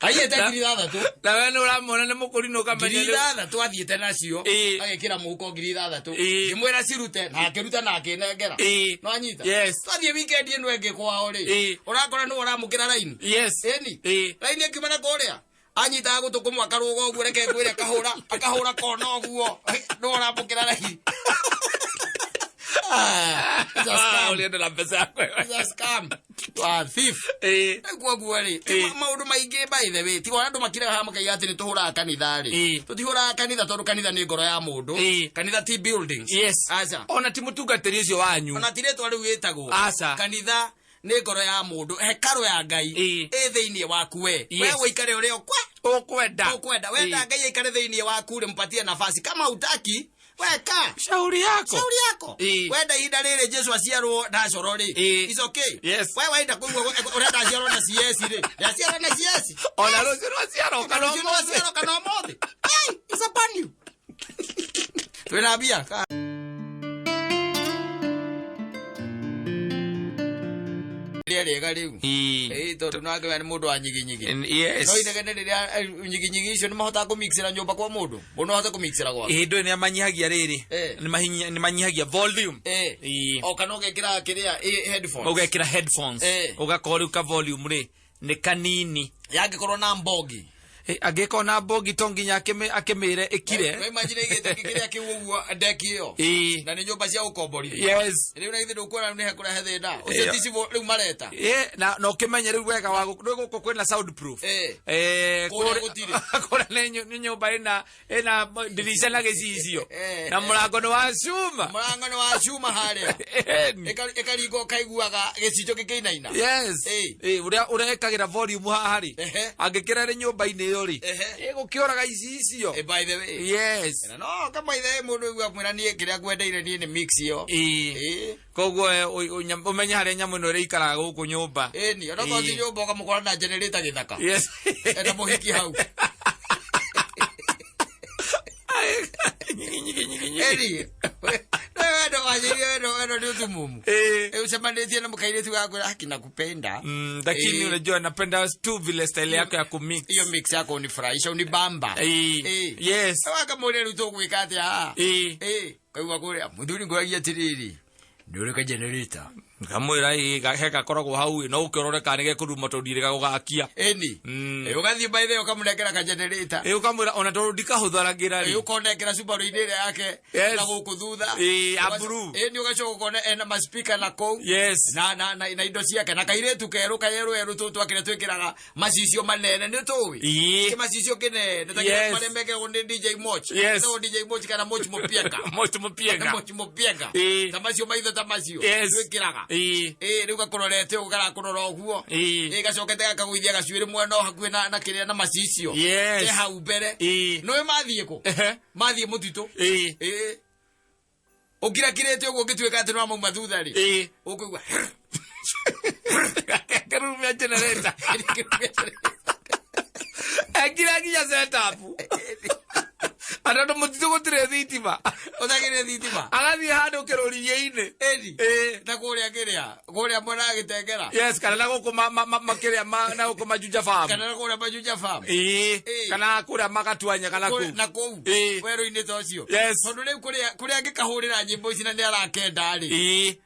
Aiyĩte 6,000. Na we nĩ ũramwona nĩ mũkũrinũ, ũkamenya Ngiri ithathatũ athiĩte nacio. Agĩkĩra mũhuko 6,000. Ngĩmwĩra cirute, na akĩruta na akĩnengera. No anyita? Yes. Twathiĩ weekend ĩno ĩngĩ kwao rĩ, ũrakora nĩwe ũramũkĩra raini. Ĩni. Raini ĩkiuma na kũrĩa anyitaga gũtũ kũmwe akarũga ũguo, reke ngwĩre, akahũra akahũra kona ũguo, nĩwe ũramũkĩra raini. Ah, it's a scam. Ũrĩenda na mbeca yakwa. It's a scam. Wa thief. Koguo rĩ, maũndũ maingĩ, by the way, tiga andũ makiraga haha makaiga atĩ nĩ tũhũraga kanitha rĩ, tũtihũraga kanitha, tondũ kanitha nĩ ngoro ya mũndũ. Kanitha ti buildings. Aca. Ona ti mũtungatĩri ũcio wanyu. Ona ti rĩtwa rĩu ĩtagwo. Aca. Kanitha nĩ ngoro ya mũndũ, hekarũ ya Ngai ĩ thĩinĩ waku we. We ũikare ũrĩa ũkwe Ũkwenda. Ũkwenda. Wenda Ngai aikare thĩinĩ waku rĩ, mpatie nafasi. Kama hutaki, weka Shauri yako. Shauri yako. Wenda ihinda rĩrĩ Jesu aciarwo na coro rĩ, it's okay. We wenda kũigua ũrenda aciarwo na CS rĩ, aciarwo na CS. Ona rũciũ rwaciarwo kana Rũciũ ũmũthĩ. rwaciarwo kana ũmũthĩ. Hey, it's upon you. Twĩna mbia. Rĩrĩa rĩega rĩu. Ĩĩ, tondũ nake we nĩ mũndũ wa nyiginyigi. No inegene rĩrĩa nyiginyigi icio nĩ mahotaga kũmixĩra nyũmba kwa mũndũ. Mũndũ no ahote kũmixĩra gwake. Ĩĩ, ndũĩ nĩ amanyihagia rĩrĩ. Nĩ manyihagia volume. O kana ũgekĩra kĩrĩa, headphones. Ũgekĩra headphones. Ũgakorwo rĩu ka volume rĩ nĩ kanini. Yangĩkorwo na mbogi. Angĩkorwo na mbogi, to nginya akĩmĩre ĩkire. No imagine igĩte kĩrĩa kĩu ũguo ndeki ĩyo. Na nĩ nyũmba cia gũkomborithia. Rĩu na githĩ ndũkuona nĩ hekũrehe thĩna ũcio? Ti civil rĩu mareta. Na ũkĩmenye rĩu wega wa rĩu gũkũ kwĩna soundproof. Kũrĩa gũtirĩ. Kũrĩa nĩ nyũmba ĩna ndirica na gĩcicio, na mũrango nĩ wa cuma. Mũrango nĩ wa cuma harĩa. Ĩkaringwo ũkaiguaga gĩcicio gĩkĩinaina. Yes. Ũrĩa ĩkagĩra volume haha rĩ, angĩkĩra rĩ nyũmba-inĩ ĩyo rĩ, ĩgũkĩũraga icicio. By the way. Na no kama ithe mũndũ igua mwĩra niĩ kĩrĩa ngwendeire niĩ nĩ mix ĩyo. Koguo ũmenye harĩa nyamũ ĩno ĩrĩikaraga gũkũ nyũmba. Ĩni ona korwo ti nyũmba, ũkamũkora na generator gĩthaka. Ena mũhiki hau. Nyigi, nyigi, nyigi, nyigi. Ĩni wendo wanjĩrie wendo nĩ ũtumumu. Ũcemanĩtie na mũkairĩtu gakwĩra haki nakupenda. Lakini unajua napenda tu vile style yako ya kumix. Hiyo mix yako unifurahisha, unibamba. Wakamũria rĩu tũgwĩka atĩa haha? Kaigua kũrĩa mũthuri ngũragia atĩrĩrĩ, nĩ ũrĩ ka generator? Ngamwĩra ĩ he gakoragwo hau ĩ, no ũkĩrore kana nĩ gekũruma tondũ ndirĩ gagũgakia. Ĩni. Ũgathiĩ by the way ũkamũnengera ka generator. Ĩ ũkamwĩra ona tondũ ndikahũtharagĩra rĩ. Ũkonengera Subaru-inĩ ĩrĩa yake Yes. na gũkũ thutha. Ĩ, ya blue. Ĩni ũgacoka ũkona ena ma speaker na kũu. Yes. Na indo ciake na kairĩtu kerũ kayerũ erũ tũtũ twakĩrĩa twĩkĩraga macicio manene nĩ tũĩ. Ĩ. Kĩmacicio kĩnene ta Yes. kĩrĩa marĩa mekĩragwo nĩ DJ Moch. Yes. Etagwo DJ Moch kana Moch Mũpienga. Moch Mũpienga. Moch Mũpienga. Ĩ. Ta macio maitho ta macio. Yes. Twĩkĩraga. Ĩ. Ĩ rĩu gakũrorete ũguo garakũrora ũguo. Ĩ. Ĩ gacokete gakagũithia gacuĩrĩ mwena o hakuhĩ na kĩrĩa na macicio. Yes. Ke hau mbere. Ĩ. Nĩũĩ mathiĩ kũ? Ehe. Mathiĩ mũtitũ. Ĩ. Ĩ. Ũkirakirĩte ũguo ũngĩtuĩka atĩ nĩwamauma thutha rĩ. Ĩ. Ũkũigua. Kĩrumia generator. Ekira nginya setup. Atondũ mũtitũ gũtirĩ thitima. Ũtagĩrĩ thitima. Agathiĩ handũ kĩrũriĩ-inĩ. Ĩni. Ĩ. Ta kũrĩa kĩrĩa. Kũrĩa mwena wa Gĩtengera. Yes, kana na gũkũ makĩrĩa na gũkũ Majuja farm. Kana kũrĩa Majuja farm. Ĩ. Ĩ. Kana kũrĩa Magatuanya kana kũu. Na kũu. Ĩ. Werũ-inĩ ta ũcio. Yes. Tondũ rĩu kũrĩa angĩkahũrĩra nyĩmbo ici na nĩ arakenda rĩ. Ĩ.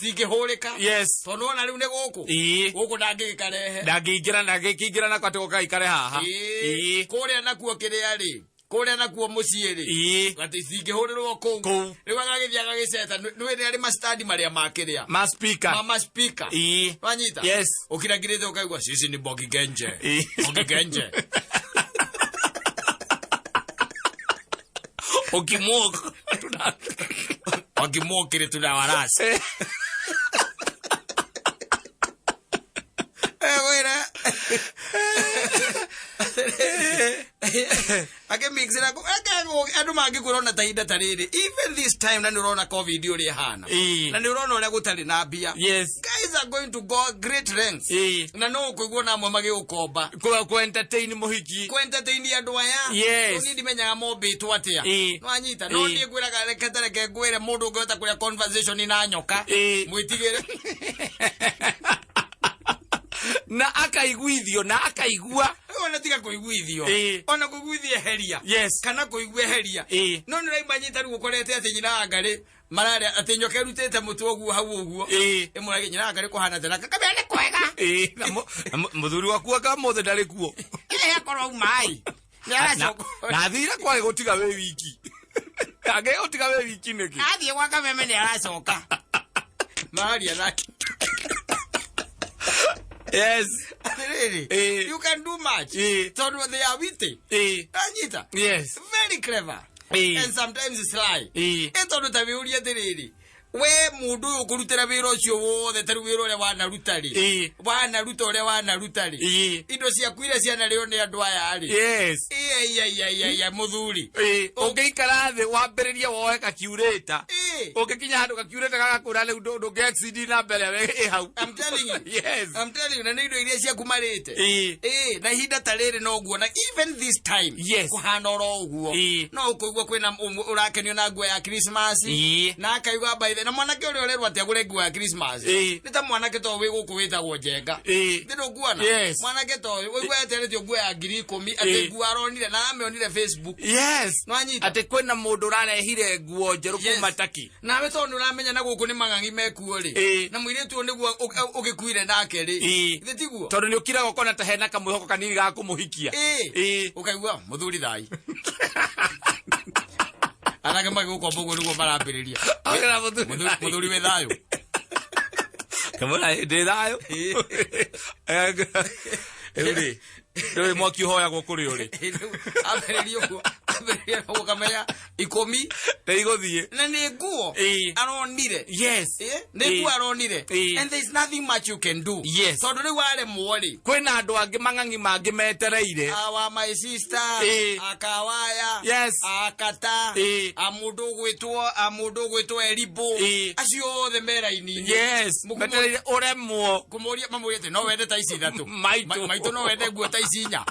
Cingĩhũrĩka. Yes. Tondũ ona rĩu nĩ gũkũ. Ĩ. Gũkũ ndangĩgĩkarehe. Ndangĩingĩra ndangĩkĩingĩra nako atĩ gũkaikare haha. Ĩ. Ĩ. Kũrĩa nakuo kĩrĩa rĩ. Kũrĩa nakuo mũciĩ rĩ. Ĩ. Atĩ cingĩhũrĩrwo kũu. Kũu. Rĩu agagĩthiĩ agagĩceta. Nĩũĩ nĩ arĩ macitandi marĩa ma kĩrĩa. Ma speaker. Ma speaker. Ĩ. Wanyita? Yes. Ũkirakirĩte ũkaigua sisi ni Mbogi Genje. Ĩ. Mbogi Genje. Ũkimwoka. Wakimwokire tunawarasi. Wĩra. Akĩmixĩra andũ mangĩkwĩra ta ihinda ta rĩrĩ even this time na nĩ ũrona COVID ũrĩa ĩhana. Ĩ. Na nĩ ũrona ũrĩa gũtarĩ na mbia. Yes. Guys are going to go great lengths. Ĩ. Na no ũkũigua na amwe magĩgũkomba. Kũ entertain mũhiki. Kũ entertain andũ aya. Yes. Niĩ ndimenyaga mombĩtwo atĩa. Ĩ. Nĩwanyita? No Ĩ. niĩ ngwĩraga reke ta reke ngwĩre mũndũ ũngĩhota kũrĩa conversation na nyoka. Ĩ. Mwĩtigĩre. Na akaiguithio na akaigua. Ona tiga kũiguithio. Ĩ. Ona kũiguithia eheria. Yes. Kana kũigua eheria. Ĩ. No nĩ ũraimanyita rĩu ũkorete atĩ nyina wa Ngarĩ mararĩa atĩ nyoka ĩrutĩte mũtwe ũguo hau ũguo. Ĩ. Ĩmũragia nyina wa Ngarĩ kũhana atĩa na gakamĩra nĩ kwega. Ĩ. Na mũthuri waku anga mũthĩ ndarĩ kuo. Ĩ akorwo auma ĩ. Nĩ aracoka. Na athire kwage gũtiga wĩ wiki. Angĩgũtiga wĩ wiki nĩkĩ? Athiĩ gwa kameme nĩ aracoka. Mararia nake. Yes. Atĩrĩrĩ. Ĩ. You can do much. Ĩ. Tondũ they are witty. Ĩ. Anyita. Yes. Very clever. Ĩ. And sometimes sly. Ĩ. Ĩ tondũ ta wĩũrie atĩrĩrĩ. We mũndũ ũyũ ũkũrutĩra wĩra ũcio wothe ta rĩu wĩra ũrĩa wanaruta rĩ. Ĩ. Wanaruta ũrĩa wanaruta rĩ. Ĩ. Indo ciaku iria cianarĩo nĩ andũ aya rĩ. Yes. Ĩ mũthuri. Ĩ. Ũngĩikara thĩ wambĩrĩrie woe kakiurĩta. Ĩ. Ũngĩkinya handũ kakiurĩta gagakũra rĩu ndũngĩ exceed na mbere we ĩ hau. I'm telling you. Yes. I'm telling you na nĩ indo iria ciaku marĩte. Ĩ. Ĩ, na ihinda ta rĩrĩ noguo na even this time Yes. kũhana oro ũguo. Ĩ. No ũkũigua kwĩna ũmwe ũrakenio na nguo ya Christmas. Ĩ. Na akaigua by the na mwanake ũrĩa ũrerwo atĩ agũre nguo ya Christmas. Ĩ. Nĩ ta mwanake to wĩ gũkũ wĩtagwo Njenga. Ĩ. Nĩ ndũkuona? Yes. Mwanake to ũyũ ũigua eteretio nguo ya 10,000 atĩ Ĩ. nguo aronire na amĩonire Facebook. Yes. Nĩwanyita? Atĩ kwĩna mũndũ ũrarehire nguo njerũ Yes. kuma Turkey. Nawe tondũ nĩ ũramenya na gũkũ nĩ mang'ang'i mekuo rĩ. Ĩ. Na mũirĩtu ũyũ nĩguo ũgĩkuire nake rĩ. Ĩ. Githĩ tiguo? Tondũ nĩ ũkiraga ũkona ta hena kamwĩhoko kanini ga kũmũhikia. Ĩ. Ĩ. Ũkaigua mũthuri thai. Anake magĩgũkomba ũguo nĩguo marambĩrĩria. Agĩra mũthuri thayũ. Mũthuri wĩ thayũ. Kamũra ndĩ thayũ. Rĩu rĩ, ndũĩ mwaki ũhoyagwo kũrĩ ũrĩ. Rĩu ambĩrĩria ũguo, ambĩrĩria ũguo ũkamenya 10 Nĩ igũthiĩ. na nĩ nguo Ĩ. aronire. Yes. Ĩ, nĩ nguo aronire. Ĩ. And there is nothing much you can do. Yes. Tondũ rĩu waremwo rĩ. Kwĩna andũ angĩ mang'ang'i mangĩ metereire. Awa my sister, Ĩ. akawaya, Yes. akata, Ĩ. a mũndũ ũgwĩtwo, a mũndũ ũgwĩtwo Eribo. Ĩ. Acio othe me raini-inĩ. Yes. Metereire ũremwo. Kũmũria mamũrie atĩ no wende ta ici ithatũ. Maitũ. Maitũ no wende nguo ta ici inya.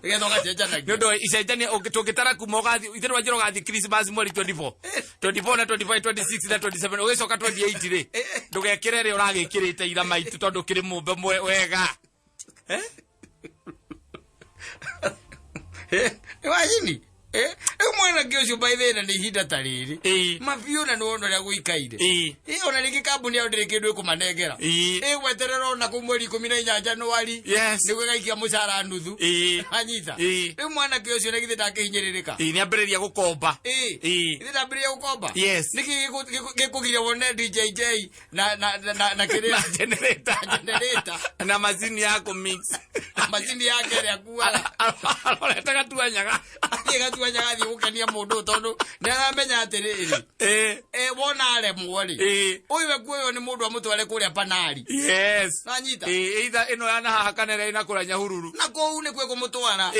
Nĩgetha ũgacenjanagia. Nĩ ũndũ icenjania tũngĩtara kuma ũgathiĩ ithe rwa njĩra ũgathiĩ Christmas mweri 24. 24 na 25, 26 na 27 ũgĩcoka 28 rĩ. Ndũgekĩre rĩ ũragĩkĩrĩte ira maitũ tondũ kĩrĩ mũmbe wega. Imagine. Rĩu mwanake Mwanake ũcio by the way na nĩ ihinda ta rĩrĩ. Mabiũ na nĩwona ũrĩa gũikaire. Ona rĩngĩ kambuni yao ndĩrĩ kĩndũ ĩkũmanengera. Ĩgweterera ona kũu mweri 18 Januari. Nĩguo ĩgaikia mũcara nuthu. Anyita. Rĩu mwanake ũcio na githĩ ndangĩhinyĩrĩrĩka. Nĩambĩrĩria gũkomba. Githĩ ndambĩrĩria gũkomba? Yes. Nĩkĩ gĩkũgiria wone DJJ na na na na kĩrĩa na generator. Generator. Na macini ya kũmix. Macini yake ĩrĩa akuaga. Arorete gatuanyaga. Athiĩ gatuanyaga athiĩ gũkenia mũndũ ũyũ tondũ nĩaramenya atĩrĩrĩ. Wona aremwo rĩ. Ũyũ ekuoywo nĩ mũndũ amũtware kũrĩa Panari. Yes. Nanyita. Either ĩno ya na haha kana ĩrĩa ĩna kũrĩa Nyahururu. Na kũu nĩkuo ĩkũmũtwara.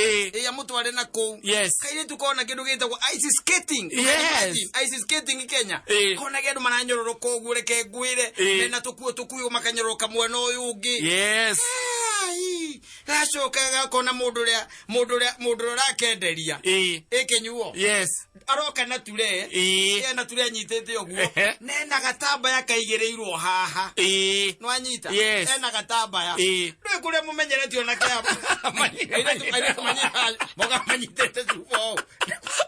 Amũtware na kũu. Yes. Kairĩtu kona kĩndũ gĩtagwo ice skating. Yes. Ice skating Kenya. Kona andũ maranyororoka ũguo reke ngwĩre. Mena tũkuo tũkuo makanyororoka mwena ũyũ ũngĩ. Yes. Gacoka gakona mũndũ ũrĩa ũrakenderia. Ĩkĩnyuo. Yes. Aroka na ture. Ena ture anyitĩte ũguo. Nena gatambaya kaigĩrĩirwo haha. Nĩwanyita? Yes. Ena gatambaya. Ndũĩ kũrĩa mũmenyerete ona kĩama. Airĩtu moka manyitĩte cuba ũũ.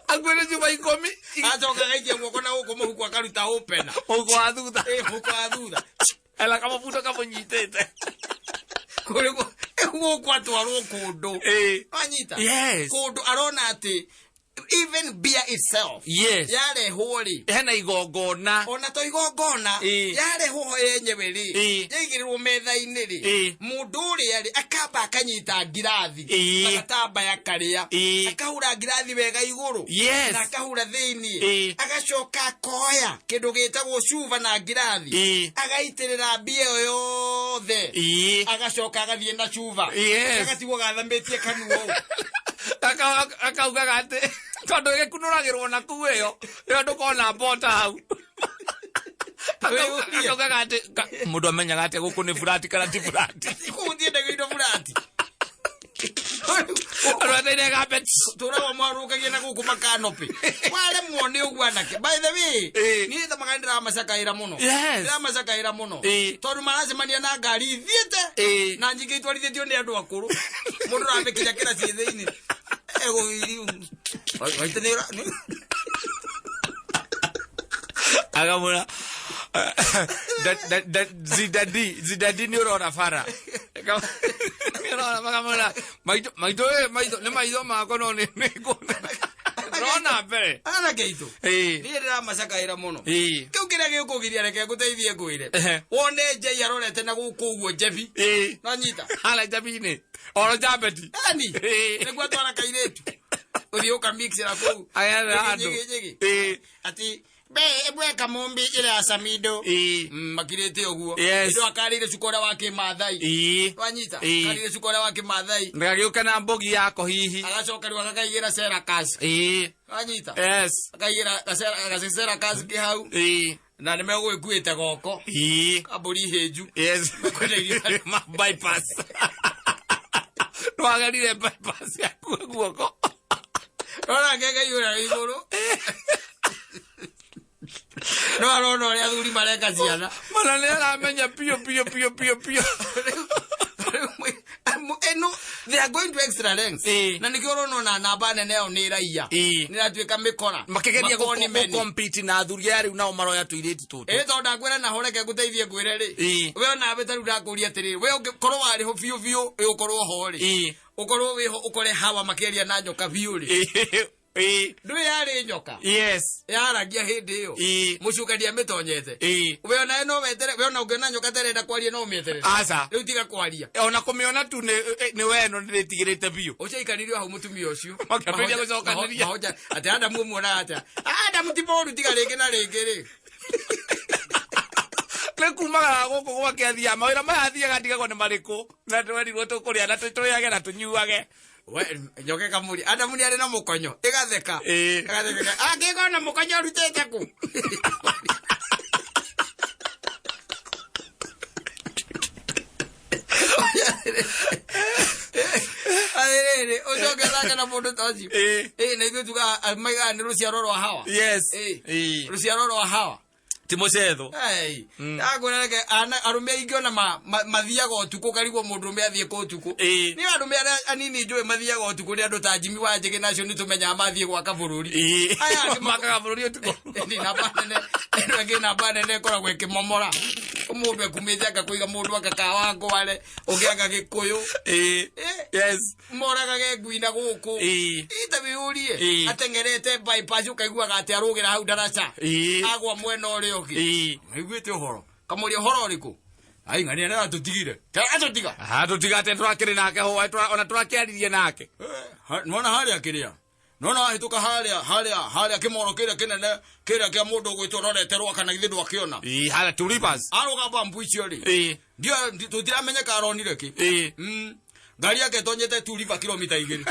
Akuĩte cuba 10. Acoka agaikia guoko na gũkũ mũhuko akaruta opener. Mũhuko wa thutha. Mũhuko wa thutha. Ela kamũbuto kamũnyitĩte. Kũrĩ gũkũ atwarwo kũndũ. Wanyita? Yes. Kũndũ arona atĩ even beer itself. Yes. Yarehwo rĩ. Hena igongona. Ona to igongona. Yarehwo yenyewe rĩ. Yaigĩrĩrwo metha-inĩ rĩ. Mũndũ ũrĩa rĩ akamba akanyita ngirathi. Na gatambaya karĩa. Akahura ngirathi wega igũrũ. Yes. Na akahura thĩiniĩ. Agacoka akoya kĩndũ gĩtagwo cuba na ngirathi. Agaitĩrĩra mbia ĩyo yothe. Agacoka agathiĩ na cuba. Yes. Agatigwo gathambĩtie kanua ũũ. Akaugaga atĩ tondũ gĩkunũragĩrwo na kũu ĩyo ĩyo ndũkona mbota hau. Akaugaga atĩ mũndũ amenyaga atĩ gũkũ nĩ burati kana ti burati. Kũu ndiendagio indo burati. Arwateire gambe. Tũragwo mwarũkagia na gũkũ makanopĩ. Waremwo nĩ ũguo anake. By the way, niĩ thamaga ndĩramacakaĩra mũno. Yes. Ndĩramacakaĩra mũno. Tondũ maracemania na ngari ithiĩte. Na nyingĩ itwarithĩtio nĩ andũ akũrũ. Mũndũ ũramĩkinya kĩra ciĩ thĩinĩ. Agamura zidadi nĩ ũrona bara. Nĩ ũrona makamũra maitho maitho nĩ maitho makwa no nĩ nĩngũona. Rona mbere. Anake itũ. Niĩ ndĩramacakaĩra mũno. Kĩu kĩrĩa gĩkũgiria reke ngũteithie ngwĩre. Wone njei arorete na gũkũ ũguo njebi. Nanyita. Hala njebi-inĩ. Oro njambeti. Ani. Nĩguo atwara kairĩtu. Ũthiĩ ũkamixĩra kũu. Agetha andũ. Ati be ebwe kamumbi ile asamido. Makirĩte ũguo. Yes. Ndo akarĩire cuka ũrĩa wa kĩmathai. Wanyita. Akarĩire cuka ũrĩa wa kĩmathai. Ndagagĩũke na mbogi yako hihi. Agacoka rĩu agakaigĩra Serakas. Wanyita. Yes. Akaigĩra Serakas kĩ hau. Na nĩmegũgĩkuĩte goko. Kambũri hĩnju. Yes. Mekwendeirio bypass. Nĩwagerire bypass yaku guoko. Rora ngenge yura igũrũ. No arona ũrĩa athuri mareka ciana. Mana nĩ aramenya piũ piũ piũ piũ piũ. No, they are going to extra lengths. Na nĩkĩo ũrona ona namba nene yao nĩ ĩraiya. Nĩ ĩratuĩka mĩkora. Makĩgeria gũcompete na athuri aya rĩu nao maroya tũirĩtu tũtũ. Tondũ ndakwĩra naho reke ngũteithie ngwĩre rĩ. We onawe ta rĩu ndakũria atĩrĩrĩ, we ũngĩkorwo warĩ ho biũ biũ, ũkorwo ho rĩ. Ũkorwo wĩho ũkore hawa makĩaria na nyoka biũ rĩ. Ndũĩ yarĩ nyoka. Yes. Yaragia hĩndĩ ĩyo. Mũcukani amĩtonyete. We onawe no wetere, we ona ũngĩona nyoka ta ĩrenda kwaria no ũmĩeterere. Aca. Rĩu tiga kwaria. Ona kũmĩona tu nĩ weno nĩrĩtigĩrĩte biũ. Ũciaikarire hau mũtumia ũcio. Makĩambĩrĩria gũcokanĩria. Mahoja atĩ Adamu ũmuonaga atĩa? Adamu ti mũũru tiga rĩngĩ na rĩngĩ rĩ. Nĩ kumagara gũkũ gwake athiaga mawĩra maya athiaga ndigagwo nĩ marĩkũ na twerirwo tũkũrĩa na tũrĩage na tũnyuage. We nyoke kamuri Adamu nĩ arĩ na mũkonyo ĩgatheka. Ĩgatheka. Angĩkorwo na mũkonyo ũrutĩte kũ? Atĩrĩrĩ, ũcoke ũthake na mũndũ ta ũcio. Na ithuĩ tugaga maigaga nĩ rũciaro rwa Hawa. Yes. Rũciaro rwa Hawa. Ti mũcetho. Hey, ndagwĩra ana arũme aingĩ ona mathiaga ũtukũ karigwo mũndũ ũrũme athiĩ kũ ũtukũ. Nĩ arũme arĩa anini njũĩ mathiaga ũtukũ nĩ andũ ta Jimmy wa Njĩgĩ na acio nĩ tũmenyaga mathiĩ gwaka bũrũri. Aya angĩ makaga bũrũri ũtukũ. Nĩ namba nene, ĩno ĩngĩ namba nene ĩkoragwo ĩkĩmomora. Mũndũ ekumĩte anga kũiga mũndũ anga Kawangware, ũngĩ anga Gĩkũyũ. Yes. Moragage ngui na gũkũ. Ita wĩyũrie. Ateng'erete bypass ũkaiguaga atĩ arũgĩra hau ndaraca. Agwa mwena ũrĩa ũngĩ. Maiguĩte ũhoro. Kamũria ũhoro ũrĩkũ? Ai ng'ania nĩ atũtigire. Atũtiga. Atũtiga atĩ tũrakĩrĩ nake ho, ona tũrakĩaririe nake. Nĩwona harĩa kĩrĩa? Nĩwona wahĩtũka harĩa kĩmoro kĩrĩa kĩnene kĩrĩa kĩa mũndũ ũgwĩtwo rorete rwaka na githĩ ndwakĩona. Harĩa Two Rivers. Arũga bambu icio rĩ. Ndio tũtiramenyeka aronire kĩ. Ngari yake ĩtonyete Two River kilomita 2.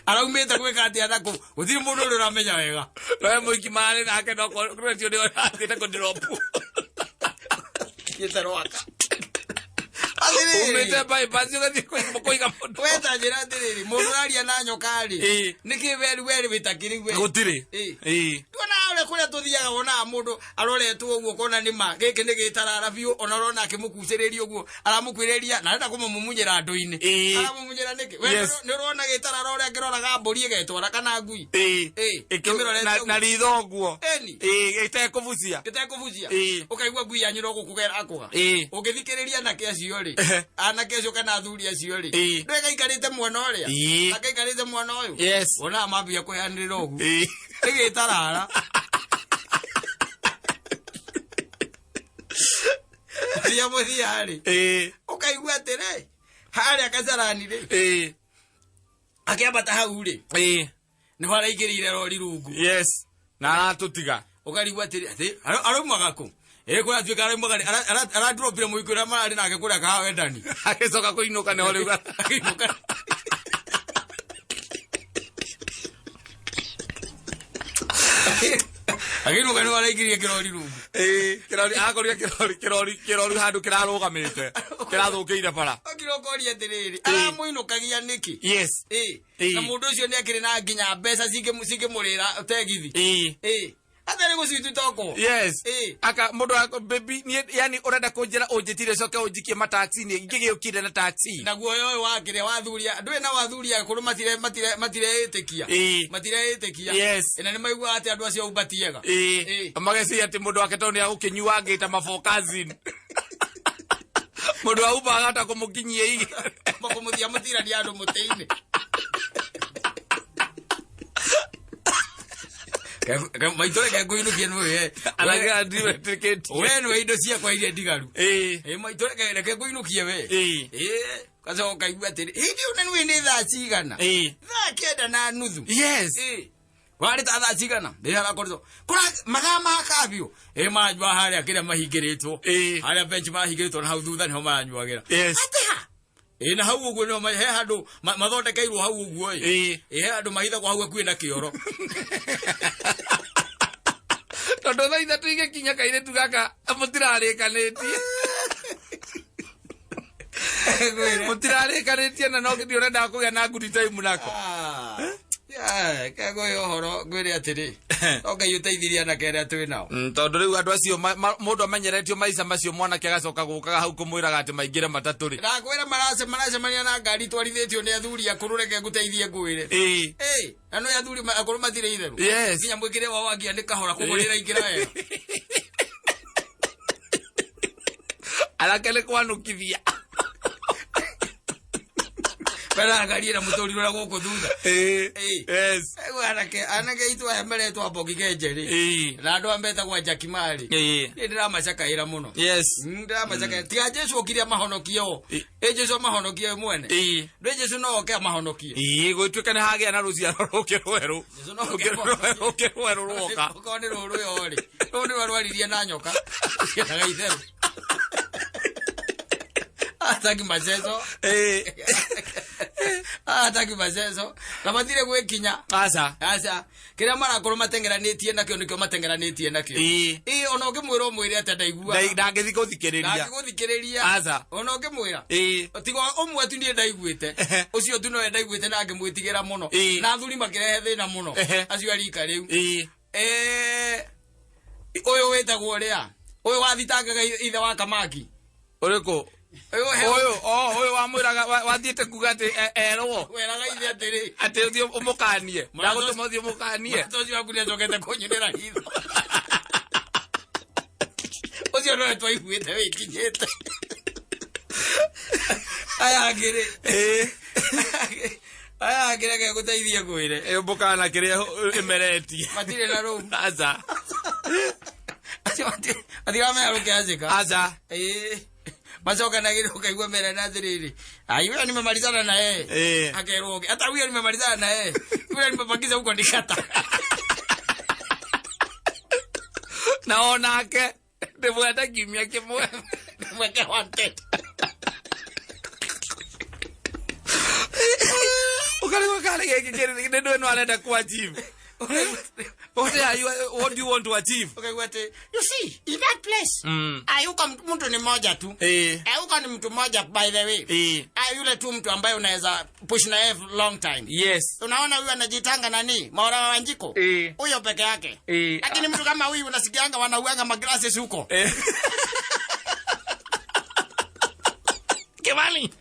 Araumĩte gwĩka atĩa na kũ? Gũtirĩ mũndũ ũrĩa ũramenya wega. Noe mũingĩ mararĩ nake no kũretio nĩ athiĩte kũndrop. Thiĩte rwaka. Umĩte bypass ũgathiĩ kũiga mũndũ. We ta njĩra atĩrĩrĩ, mũndũ ũraria na nyoka rĩ, nĩkĩ weri wĩtakĩrĩ we? Gũtirĩ. Tuona ũrĩa kũrĩa tũthiaga wonaga mũndũ aroretwo ũguo ũkona nĩ ma gĩkĩ nĩ gĩtarara biũ, ona ũrona akĩmũkucĩrĩria ũguo, aramũkuĩrĩria na arenda kũmũmumunyĩra andũ-inĩ. Aramũmumunyĩra nĩkĩ? We nĩ ũrona gĩtarara ũrĩa angĩroraga mbũri ĩgetwara kana ngui? Ĩkĩmĩrorete Na ritho ũguo. Ĩtekũbucia. Ĩtekũbucia. Ũkaigua ngui yanyu no gũkũgera akũga. Ũngĩthikĩrĩria anake acio rĩ, anake acio kana athuri acio rĩ, ndũgaikarĩte mwena ũrĩa? Akaikarĩte mwena ũyũ? Wonaga mambia kũheanĩrĩra ũguo. Nĩ gĩtarara. Thia mũthia rĩ. Ũkaigua atĩrĩ, harĩa Kasarani rĩ. Akĩambata hau rĩ. Nĩho araingĩrĩire rori rungu. Yes. Na aratũtiga. Ũkarigwo atĩrĩ, araumaga kũ? Kũrĩa atuĩka araumaga rĩ, aradropire mũiko ũrĩa mararĩ nake kũrĩa Kahawendani. Agĩcoka kũinũka nĩho rĩu. Akĩinũka. Akĩinũka nĩho araingĩrire kĩrori rungu. Kĩrori, akorire kĩrori handũ kĩrarũgamĩte. Kĩrathũkĩire bara. Okire ũkoria atĩrĩrĩ, aramũinũkagia nĩkĩ? Yes. Na mũndũ ũcio nĩ akĩrĩ na nginya mbeca cingĩmũrĩra tegithi. Atarĩ gũcituta ũkũ. Yes. Aka mũndũ wa baby niĩ yani ũrenda kũnjĩra ũnjĩtire coke ũnjikie mataxi-inĩ, ngĩgĩũkire na taxi. Naguo ũyũ wakĩrĩa wathuria, ndũĩ na wathuria akũrũ matireĩtĩkia. Matireĩtĩkia. Yes. Na nĩ maiguaga atĩ andũ acio Uber ti ega. Mageciria atĩ mũndũ wake tondũ nĩ agũkĩnyua angĩta mafo cousin. Mũndũ wa Uber agahota kũmũkinyia igĩ. Kũmũthia mũtirania andũ mũtĩ-inĩ. Maitũ reke ngũinũkie nĩ we. Aragira ndiwetĩkĩtie. We nĩwe indo ciakwa iria ndigaru. Maitũ reke ngũinũkie we. Gacoka ũkaigua atĩrĩ, hĩndĩ ĩyo na nĩwe nĩ thaa cigana? Thaa 9:30. Yes. Warĩ ta thaa cigana? Rĩrĩa arakoretwo. Kũra mathaa ma kabiũ. Maranyua harĩa kĩrĩa mahingĩrĩtwo. Harĩa bench mahingĩrĩtwo na hau thutha nĩho maranyuagĩra. Yes. Atĩa? Na hau ũguo nĩho he handũ mathondekeirwo hau ũguo ĩ. He handũ mahithagwo hau hakuhĩ na kĩoro. Tondũ thaa 3 igĩkinya kairĩtu gaka mũtirarĩkanĩtie. Mũtirarĩkanĩtie na no nĩ ũrendaga kũgĩa na good time nako. Kegũĩ ũhoro ngwĩre atĩrĩ. No Ngai ũteithirie anake arĩa twĩ nao. Tondũ rĩu andũ acio mũndũ amenyeretio maica macio mwanake agacoka gũkaga hau kũmwĩraga atĩ maingĩre matatũ rĩ. Ndakwĩra maracemania na ngari twarithĩtio nĩ athuri akũrũ reke ngũteithie ngwĩre. Na no athuri akũrũ matirĩ itherũ. Yes. Nginya mwĩkĩre wao wangia nĩ kahora koguo nĩ ĩraingĩra wega. Anake nĩ kwanũkithia. Bera ngari ĩna mũtũrirũ na gũkũ thutha. Yes. Anake aitũ aya meretwo Mbogi Kenje rĩ. Na andũ aya metagwo Jackie Mari. Niĩ ndĩramacakaĩra mũno. Yes. Ndĩramacakaĩra. Tiga Jesũ okire amahonokie o. Jesũ amahonokie we mwene. Ndũĩ Jesũ no oke amahonokie. Gũtuĩka nĩ hagĩa na rũciaro rũngĩ rwerũ. Jesũ no oke Rũngĩ rwerũ, rũngĩ rwerũ rwoka. Okorwo nĩ rũrũ yo rĩ. Rũrũ nĩrwo rwaririe na nyoka. Cianaga itherũ. Ataki maceco. Ataki maceco. Na matirĩ gwĩkinya. Aca. Aca. Kĩrĩa marakorwo mateng'eranĩtie nakĩo nĩkĩo mateng'eranĩtie nakĩo. Ona ũngĩmwĩra ũmwĩre atĩa ndaiguaga. Ndangĩthiĩ gũthikĩrĩria. Ndangĩgũthikĩrĩria. Aca. Ona ũngĩmwĩra. Tiga ũmwe tu niĩ ndaiguĩte. Ũcio tu nowe ndaiguĩte na ngĩmwĩtigĩra mũno. Na athuri makĩrehe thĩna mũno. Acio a rika rĩu. Ũyũ wĩtagwo ũrĩa? Ũyũ wathitangaga ithe wa Kamaki. Ũrĩkũ? Ũyũ, oh, ũyũ wamwĩraga wathiĩte kuga atĩ erwo. Weraga ithe atĩrĩ. Atĩ ũthiĩ ũmũkanie. Ndagũtũma ũthiĩ ũmũkanie. Mũrata ũcio waku nĩacokete kũnyunĩra ritho. Ũcio nowe twaiguĩte wĩkinyĩte. Aya angĩ rĩ. Aya angĩ reke ngũteithie ngwĩre. Ĩyo mbũkana kĩrĩa ĩmeretie. Matirĩ na rũmu. Aca. Acio matiramenya rũkĩanjĩka. Aca. Macokanagĩrĩra ũkaigua merana atĩrĩrĩ. Ai, huyo nimemalizana na yeye. Akerwo ũngĩ. Hata huyo nimemalizana na yeye. Yule nimebakiza huko ni kata. Na onake ndĩmwenda kiumia kĩmwe. Ndĩmwende wanted. Ũkarigwo karĩ gĩkĩ kĩrĩ nĩ ndũ ĩno arenda ku achieve. What are you, what do you want to achieve? Okay, what? You see, in that place, ayuko mtu ni mmoja tu. Ayuko ni mtu mmoja by the way. Yule tu mtu ambaye unaweza push na yeye long time. Yes. Unaona huyu anajitanga nani? Maura wa Wanjiko. Huyo peke yake. Lakini mtu kama huyu unasikianga wanauanga maglasses huko. Kimani.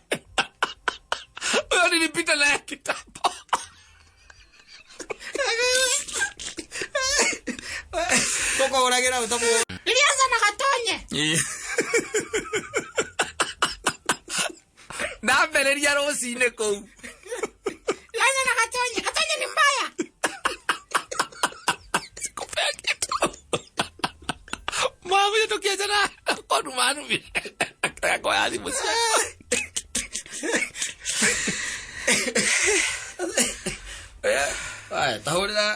Huyo nilipita naye kitambo. Koko uragira utabu. Nilianza na Gatonye. Ndambĩrĩria rũcinĩ kũu. Nilianza na Gatonye. Gatonye ni mbaya. Sikupea kitu. Mwamu tukiachana konu manu. Kwa thimũ ciakwa. Aya, tahũrĩra